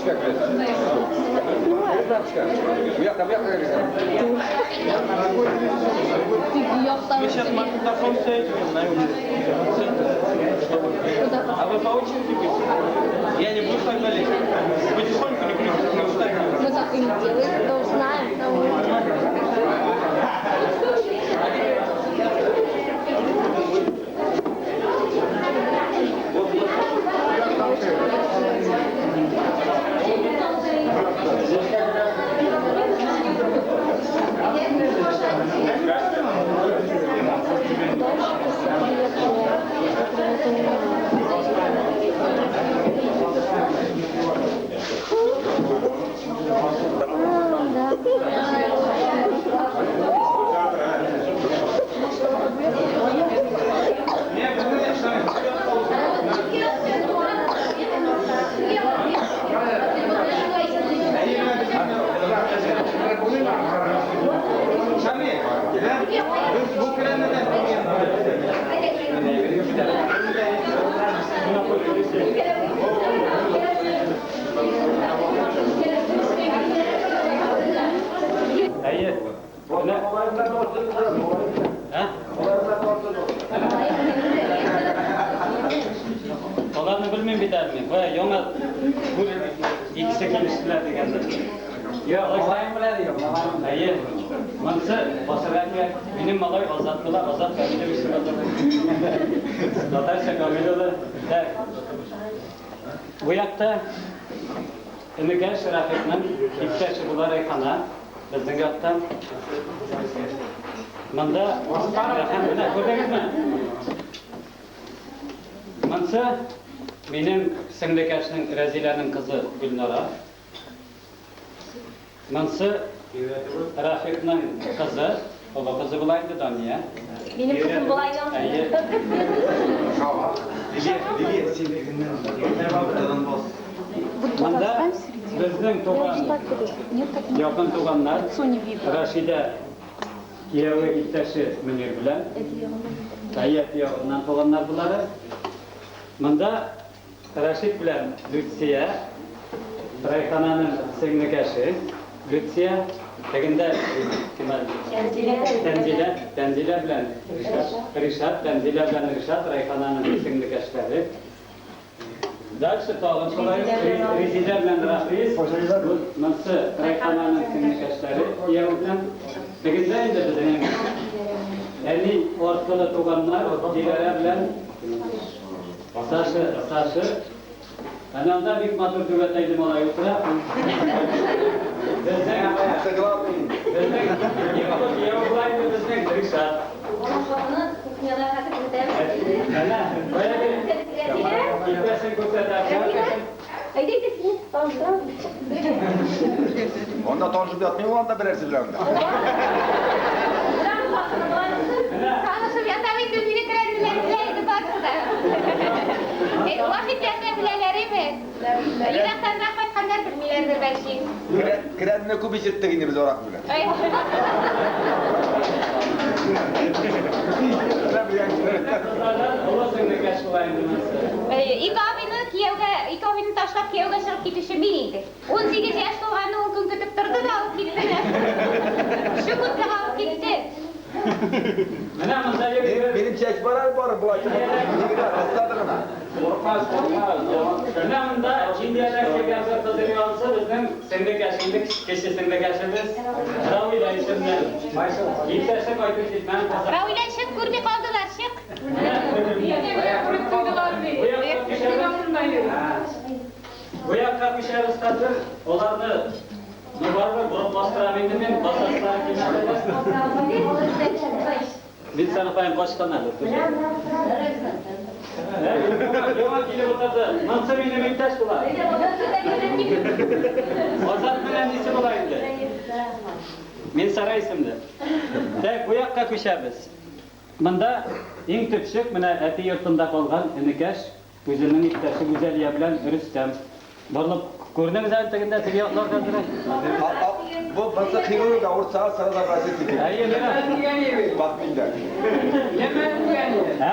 Тапочка керәсең. Тапочка. Бу якта, бу якта керәсең. Вы сейчас магнитофон все этим на А вы по очереди будете? Я не буду с вами лезть. Потихоньку не будете, не устать. Мы так и не делаем, когда узнаем. Дальше все приехали, я не понимаю. А, да. Әйе. Менә Ә? Аларны белмим бит әле мин. Бая яңа икесе килештеләр дигәндә. Юк, малаем белә юк, малаем. Әйе. Монысы басырга кирәк. Минем малай Азат була, Азат Камилевич дип атала. Татарча Камил улы. Так. Бу якта энекәш Рафикның иптәше була Рәйхана, безнең яктан. Монда Рәхәм, менә күрдегезме? Монысы минем сеңлекәшнең Рәзиләнең кызы Гөлнара. Монысы Рафикның кызы, олы кызы була инде Дания. Минем кызым була инде. Әйе. Монда безнең туган, якын туганнар Рашидә кияве иптәше Мөнир белән. Әйе, әти ягыннан туганнар болары. Монда Рашид белән Люция, Райхананың сеңлекәше Люция, тегендә кем әле? Тәнзилә, Тәнзилә белән Ришат, Ришат, Тәнзилә белән Ришат Райхананың сеңлекәшләре. Дальше тагын шулай Резидә белән Рафис, монысы Райхананың сеңлекәшләре, кияү белән. Тегендә инде безнең әни аркылы туганнар Диләрә белән Саша, Саша. Әнә анда бик матур түбәтәйле малай утыра. Безнең безнең кияү була инде безнең Ришат. Аның хатыны кухняда хәзер көтәбез. Әнә, баягы иптәшен күрсәтә. Әйдә, әйдә, сине таныштырам. Анда танышып ятмый ул анда берәрсе белән анда. Танышып ятам инде, мине керәнеләр белә инде барысы да. Вахитләр дә беләләр име? Ерактанрак кайтканнар белмиләрдер бәлки. Керәнне күп ишеттек инде без аракы белән. Олы сеңлекәш була инде монысы. Ике абыйны кияүгә, ике абыйны ташлап кияүгә чыгып китүче мин инде. 18 яшь тулганны ул көн көтеп торды да алып китте. Шукутлык алып китте. Менә монда йөрибез. Минем чәч бар әле барып болай чыгып. Нигә раслады гына. Куркмас, куркмас. Менә монда Индиядән килгән бер кыз анысы безнең сеңлекәшебез, кече сеңлекәшебез Равилә исемле. Иптәше кайтып җитмәгән кыз. Равилә чык, күрми калдылар, чык. Бу якка күчәбез хәзер. Аларны ну барыбер борып бастырам инде мин, басасылар килмәде. Мин саны каян качкан әле. Яңа килеп утырды. Монысы минем иптәш була. Азат белән нисе була инде? Мин Сара исемле. Так, бу якка күчәбез. Монда иң төпчек менә әти йортында калган энекәш үзенең иптәше Гүзәлия белән Рөстәм. Барлык күрдегез әле тегендә теге яклар хәзер. Бу монысы хирург авыртса сразу обратиться кирәк. Әйе, менә. Бак миндә. Ә?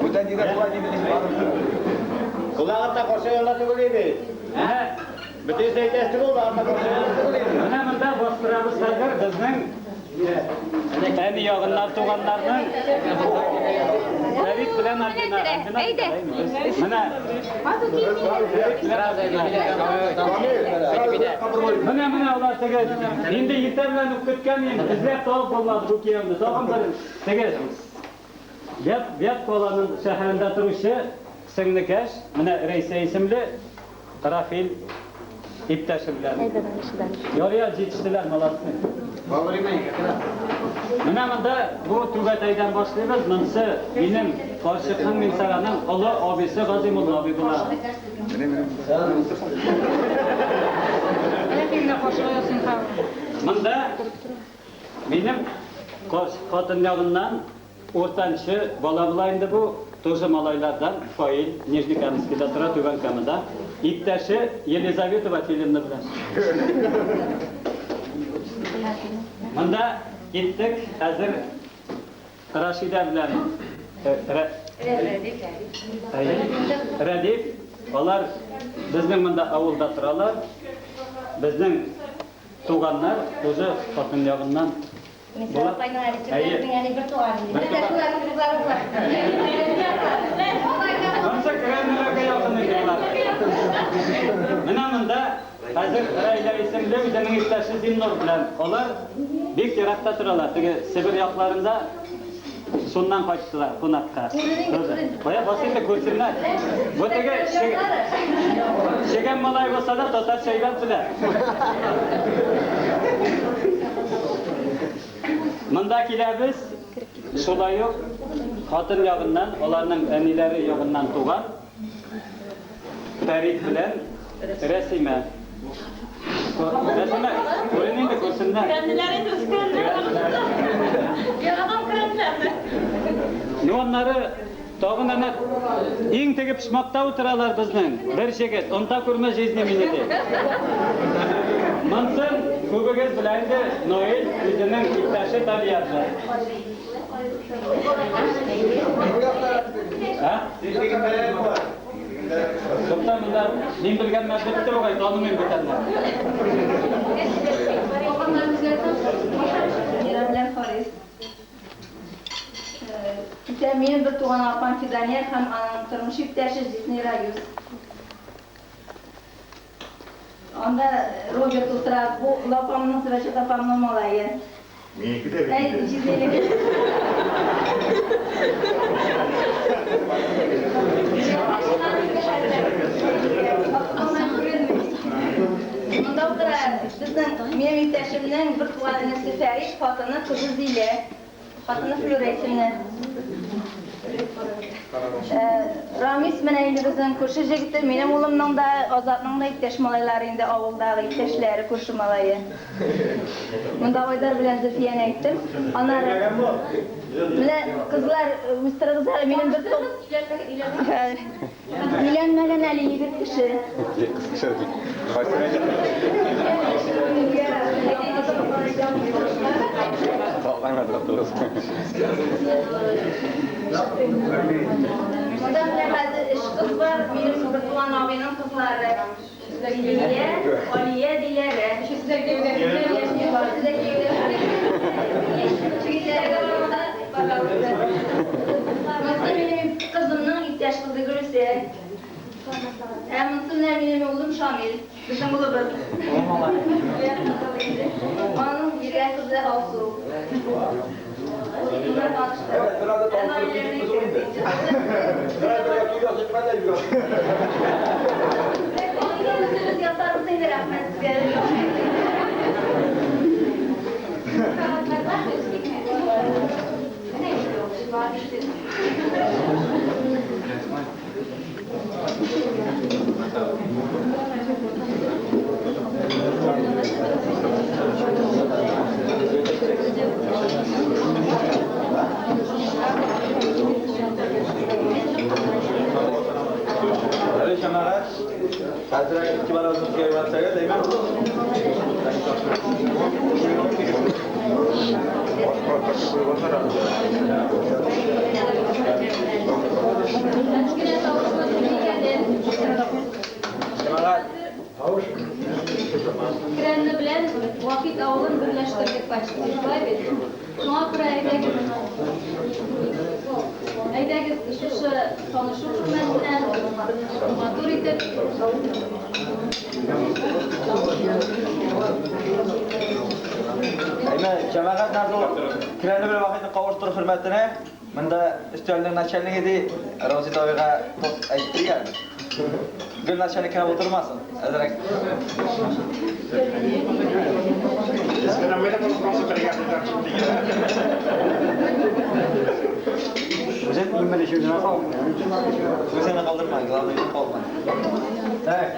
Бүтән җирдә шулай диде дип. Куллагында каршы янда түгел иде. Менә Бөтенесе әйтәсе түгел, анда каршы янда түгел иде. Менә монда бастырабыз хәзер безнең әни ягыннан туганнарның Фәрит белән Альбина. Альбина Әйдә. Менә Менә менә алар теге инде иртә белән үк көткән инде эзләп табып булмады бу кияүне. Тагын бер теге Вят каланың шәһәрендә торучы сеңнекәш, менә Рәйсә исемле Рафил иптәше белән. Әйдә, дальше, дальше. Ярый җитештеләр, молодцы. Менә монда бу түбәтәйдән башлыйбыз. Монсы минем карчыкның Минсараның олы абыйсы Газимулла абый була. Монда минем хатын ягыннан уртанчы бала була инде бу, тоже малайлардан Фаил, Нижнекамскида тора, Түбән Камада. Иптәше Елизавета Васильевна белән. Монда киттек, хәзер Рашида белән Рәдиф, алар безнең монда авылда торалар. Безнең туганнар, тоже хатын ягыннан. Мисал апайның әнисе белән безнең әни бер туган инде. Без дә шуларның кызлары була. Монсы керәннеләргә якын инде болар. Менә монда хәзер Рәйлә исемле үзенең иптәше Зиннур белән. Алар бик еракта торалар. Теге Себер якларында шуннан кайттылар кунакка. Кая бас инде күрсеннәр. Бу теге чегән малай булса да татарча әйбәт белә. Монда киләбез, шулай ук хатын ягыннан, аларның әниләре ягыннан туган Фәрит белән Рәсимә. Рәсимә, күрен инде, күрсеннәр. Керәннеләр инде үскәннәр. Ярадан керәннеләрне. Ну, аннары тагын әнә иң теге почмакта утыралар безнең. Бер җегет, онта күрмә жизни мине ди. Монсын күбегез белә инде, Ноэль үзенең иптәше Талия белән. Ә? Тукта, монда мин белгәннәр бетте бугай, танымыйм бүтәннәр. Мира белән Харис. Китә минем бер туган апам Фидания һәм аның тормыш иптәше Җизни Раюс. Анда Роберт утыра, бу апамның, Сирачет апамның малае. Минеке дә бит Әй, инде. җизнинеке. Монда утыра безнең минем иптәшемнең бер туган энесе Фәрит, хатыны кызы Зилә. Хатыны Флюра исемле. Рамис менә инде безнең күрше җегете, минем улымның да, Азатның да иптәш малайлары инде авылдагы иптәшләре, күрше малае. Монда Айдар белән Зөлфияне әйттем. Аннары менә кызлар үстерегез әле минем бер топ. Өйләнмәгән әле егет кеше. Кыз кеше. Кайсы Монда менә хәзер өч кыз бар, минем бер туган абыйның кызлары. Лилия, Алия, Диләрә. Өчесе дә кияүдә. Барысы да кияүдә. Егетләре дә бар монда, пожалуйста. Монысы минем кызымның иптәш кызы Гөлүсә. Ә монысы менә минем улым Шамил. Безнең улыбыз. Аның йөргән кызы Алсу. Bunlar tanıştı. Evet, biraz da tanıştırıp gidip kızım indi. Biraz da yapacağız, ben de yürüyorum. Үзебез ясарбыз инде, рәхмәт сезгә. Әле җәмәгать, хәзер игътибарыгызга өйрәтсәгез, әйме? Керәнне белән Вахит авылын берләштердек почти, шулай бит? Шуңа күрә әйдәгез, әйдәгез шушы танышу хөрмәтенә матур итеп Әйме, җәмәгать нәрсә Керәнне белән Вахитны кавыштыру хөрмәтенә монда өстәлнең начальнигы ди Розит абыйга тост әйтте әле. Гел начальник кенә булдырмасын. Әзрәк. Үзен иң беренче үзенә сал. Үзеңне калдырма, главное үзең калма. Так.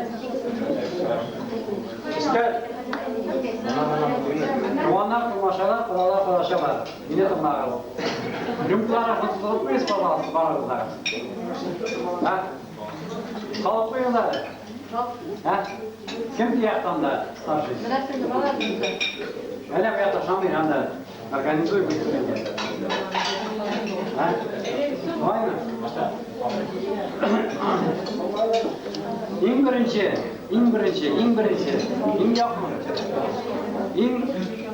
Өстәл. Туганнар, тумашалар, кодалар, кодачалар. Мине тыңлагыз. Рюмкаларыгызны тутырып куегыз, пожалуйста, барыгыз да. Ха? Салып куегыз әле. Ха? Кем тияктан да старший? Әле бу якта Шамил анда организуй быстренько. Ха? Шулаймы? Иң беренче, иң беренче, иң беренче, иң якын, иң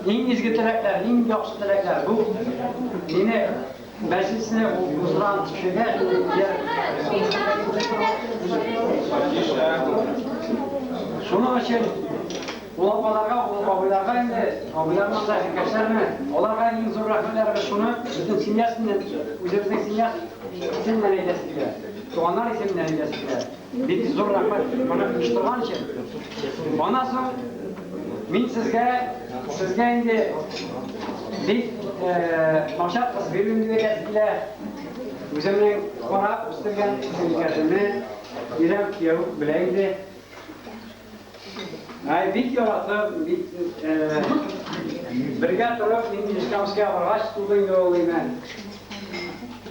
иң изге теләкләр, иң яхшы теләкләр. Бу мине мәҗлесне уздырган кешегә Шуның өчен ул апаларга, ул абыйларга инде, абыйларның да өлкәшләрне, аларга иң зур рәхмәтләребез шуны бөтен семьясыннан, үзебезнең семья исеменнән әйтәсе килә. Туганнар исеменнән әйтәсе килә. Бик зур рәхмәт моны оештырган өчен. Аннан соң мин сезгә, сезгә инде бик начар кыз бирмим дип әйтәсе килә. Үземнең карап үстергән сеңелкәшемне бирәм, кияү белә инде. Ай, бик яратып, бик бергә торып, мин Нижнекамскига баргач туды инде ул име.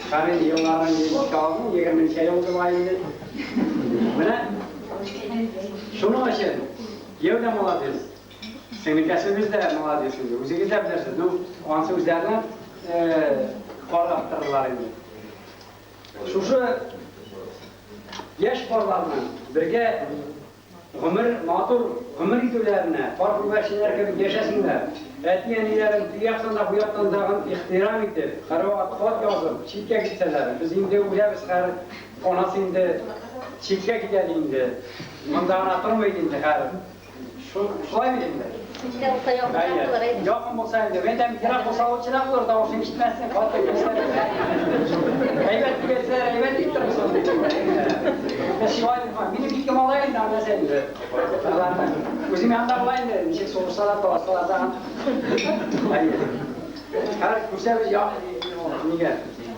Хәзер елларын искә алдым, 20 ел була инде. Менә шуның өчен кияү дә молодец. Сеңелкәшебез дә молодец инде. Үзегез дә белерсез. Ну, анысы үзләренә карап торырлар инде. Шушы яшь парларның бергә гомер, матур гомер итүләренә, пар күгәрченнәр кебек яшәсеннәр. Әти-әниләрен теге яктан да, бу яктан тагын ихтирам итеп, һәрвакыт хат язып, читкә китсәләр, без инде үләбез, хәзер анасы инде читкә китә инде. Монда гына тормый инде хәзер. Шулай бит инде. Читкә булса якынрак булыр иде. Якын булса инде, мен әйтәм, ерак булса лучшерак булыр, тавышын ишетмәссең, хат та килсә. Әйбәт дип әйтсәләр, әйбәт дип торырсың. Шулай дип, минем ике малай инде, анда инде. Аларны үзем янында була инде, ничек сугышсалар, талашсалар да. Хәзер күрсәбез, нигә?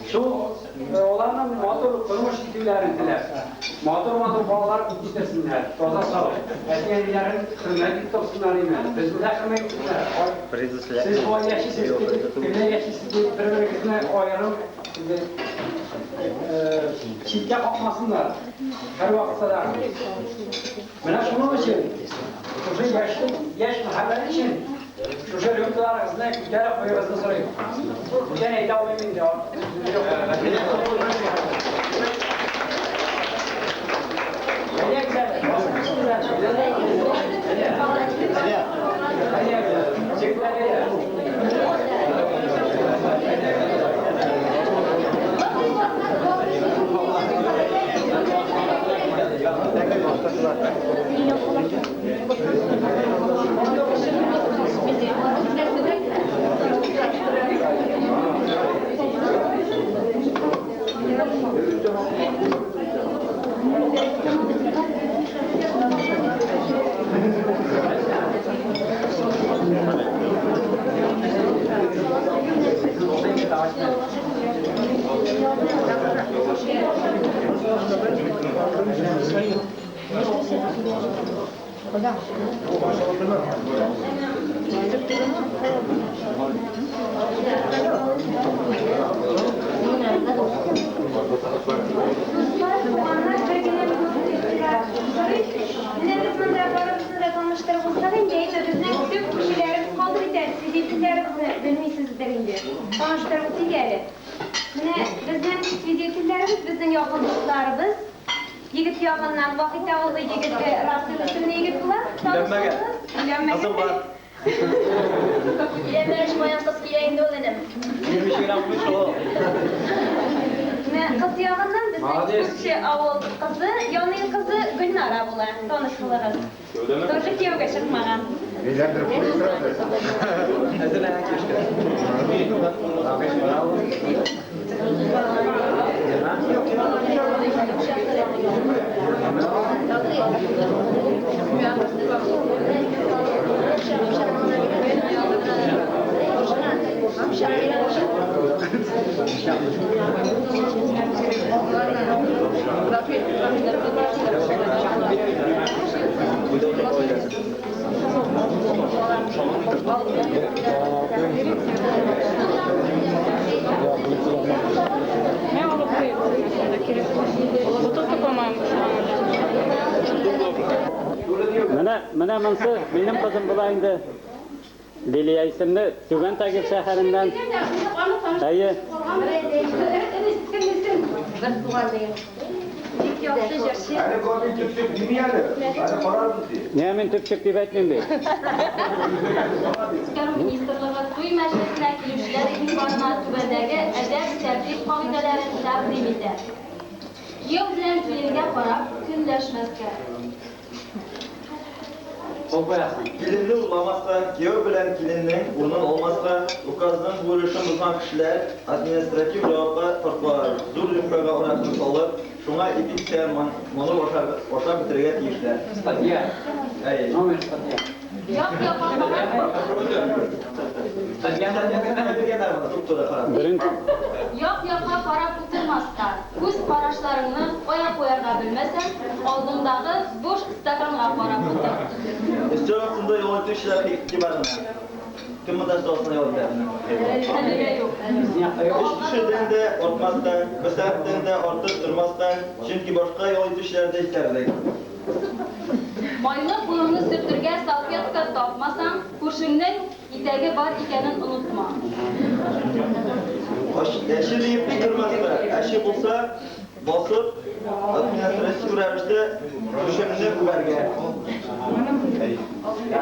Шул аларның матур тормыш итүләрен теләп, матур-матур балалар үстерсеннәр, таза сау, әти-әниләрен хөрмәт итеп торсыннар име, безне дә хөрмәт итсеннәр. Сез болай яшисез, тегеләй яшисез дип бер-берегезне аерым инде читкә какмасыннар. Һәрвакытта да. Менә шуның өчен, шушы яшьлек, яшь мәхәббәт өчен шушы рюмкаларыгызны күтәреп куюыгызны сорыйм. Бүтән әйтә алмыйм инде. Әйдәгез әле, басып төшегез әле. Әйдә. Әйдә. Җегетләр, әйдә. Дуслар, туганнар бер генә минут игътибар сорыйм. Менә без монда барыбызны да таныштырып узсак инде, әйме, безнең төп күршеләребез калды бит әле, сез исемнәребезне белмисездер инде. Таныштырып үтик әле. Менә безнең свидетельләребез, безнең якын дусларыбыз. Егет ягыннан Вахит авылы егете Расил исемле егет була. Өйләнмәгән. Өйләнмәгән. Кызым бар. Өйләнмәгәч каян кыз килә инде ул, энем? Бирмичә генә булмый шул. Менә кыз ягыннан безнең Молодец. күрше авыл кызы, Яныйл кызы Гөлнара була. Таныш булыгыз. Тоже кияүгә чыкмаган. Өйләндереп куй сразу. Әзерләнә килешкән. Менә, менә монсы минем кызым була инде. Лилия исемле Түбән Тагил шәһәреннән. Әйе. Бик яхшы җырчы. Әле Габил төпчек дими әле. Әле карарбыз ди. Нигә мин төпчек дип әйтмим бит. Эшкә министрлыгы туй мәҗлесенә килүчеләр игътибарына түбәндәге әдәп-тәртип кагыйдәләрен тәкъдим итә. Кияү белән киленгә карап көнләшмәскә. Киленне урламаска, кияү белән киленнең урынын алмаска, указның бу өлешен бозган кешеләр административ җавапка тартыла. Зур рюмкага аракыны салып, шуңа ипи кисәген манып ашап бетерергә тиешләр. Статья. Әйе. Номер статья. Як-якка карап Як-якка карап утырмаска, күз карашларыңны кая куярга белмәсәң, алдыңдагы буш стаканга карап утыр. Өстәл астында ял итүчеләр игътибарына. Кем монда өстәл астында ял итә? Әлегә юк. Өч кешедән дә артмаска, бер сәгатьтән дә артык тормаска, чөнки башка ял итүчеләр дә җитәрлек. Майлы кулыңны сөртергә салфетка тапмасаң, күршеңнең итәге бар икәнен онытма. Әче диеп тик тормаска, әче булса, басып, административ рәвештә түшәмне үбәргә.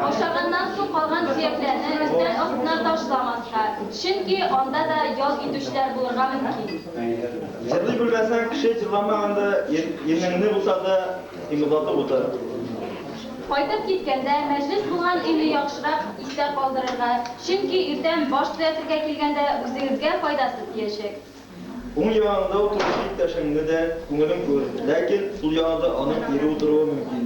Ашаганнан соң калган сөякләрне өстәл астына ташламаска, чөнки анда да ял итүчеләр булырга мөмкин. Җырлый белмәсәң, кеше җырламаганда иренеңне булса да кыймылдатып утыр. Кайтып киткәндә мәҗлес булган өйне яхшырак истә калдырырга, чөнки иртән баш төзәтергә килгәндә үзегезгә файдасы тиячәк. Уң ягыңда утыручы иптәшеңне дә күңелең күр, ләкин сул ягында аның ире утыруы мөмкин.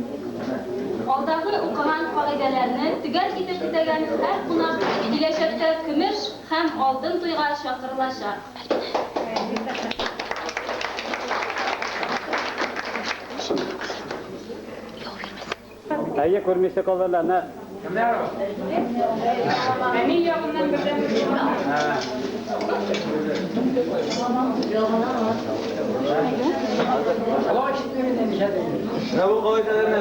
Алдагы укыган кагыйдәләрне төгәл итеп үтәгән һәр кунак киләчәктә көмеш һәм алтын туйга чакырылачак. Әйе, күрмичә калдылар. Менә Әни ягыннан бердән Менә бу кагыйдәләрне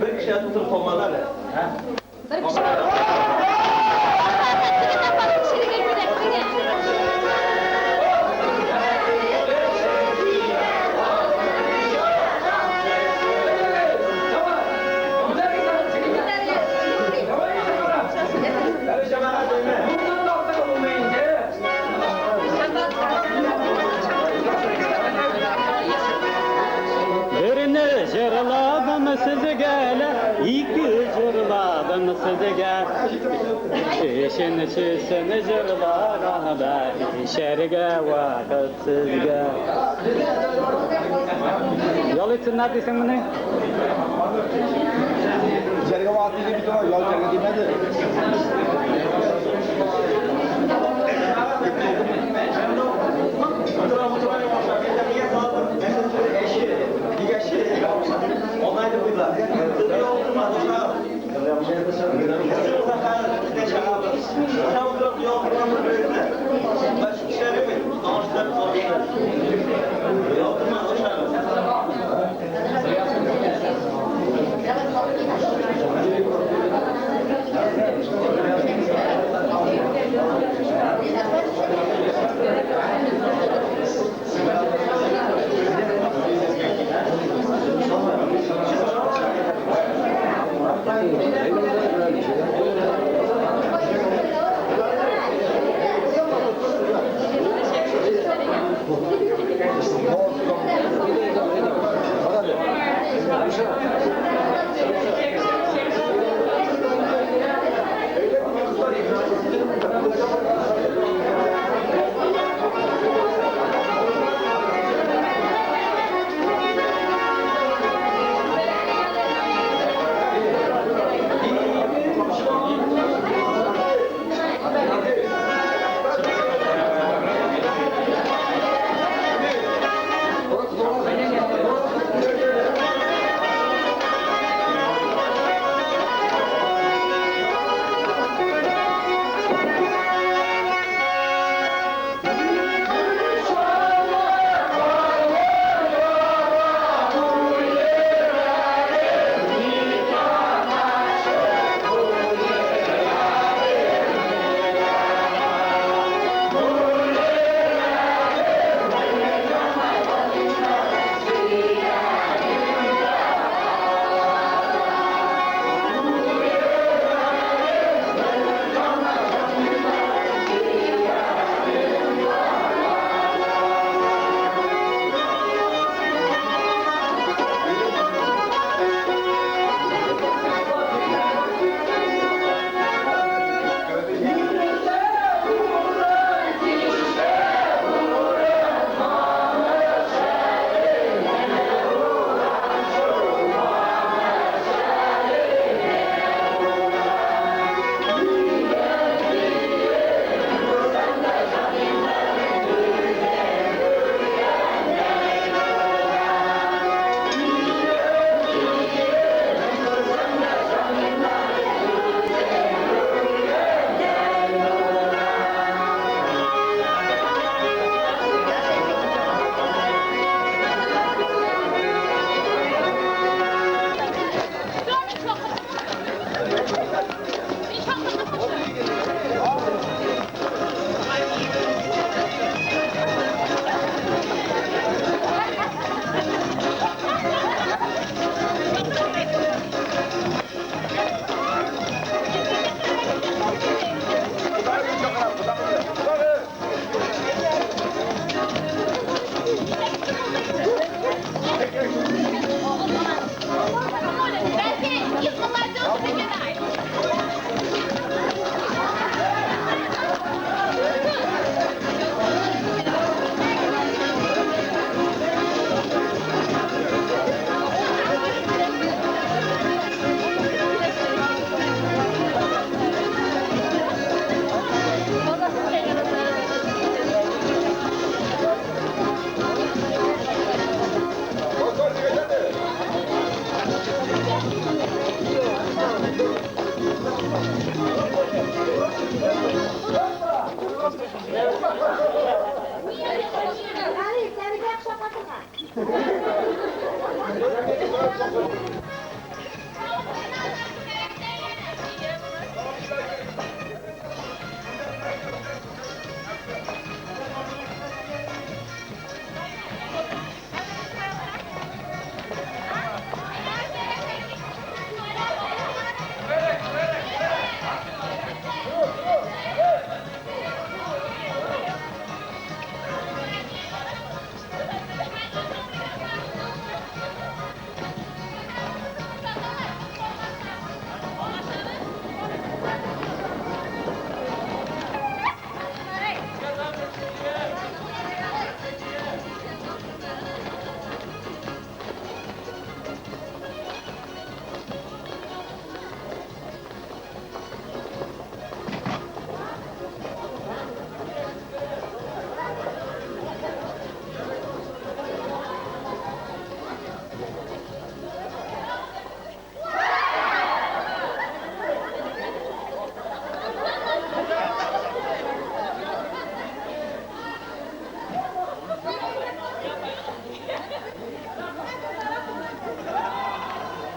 бер кеше тутырып калмады әле. Бер кеше. Birini jırladım sizge, iki jırladım sizge. Beşincisini jırlaganda işerge vakit sizge. Ял итсеннәр дисеңмени? İçeriye vakit dedi bir yol içeriye demedi.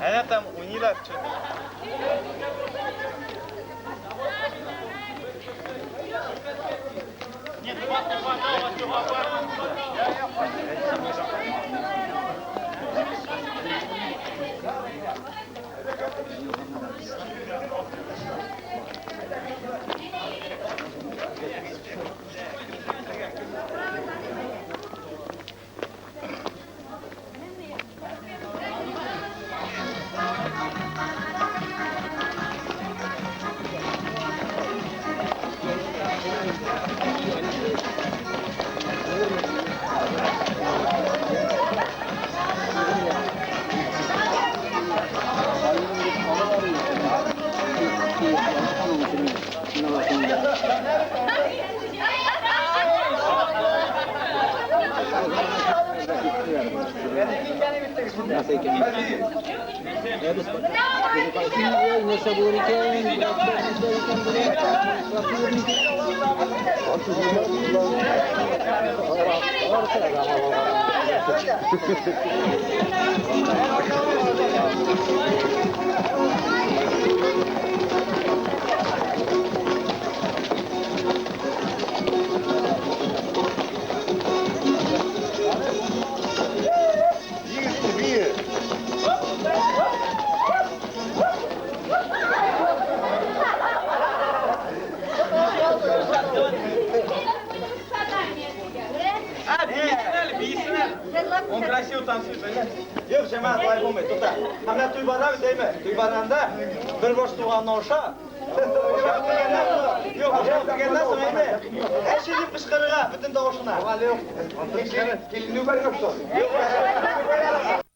Она там унила что-то. Нет, Он красиво танцует, понимаешь? Юк, җәмәгать, болай булмый, тукта. Һәм менә туй бара бит, әйме? Туй барганда бер баш туганны аша. Юк, ашап бетергәннән соң, әйме? Әче дип кычкырырга бөтен тавышына. Киленү бар юк. Юк.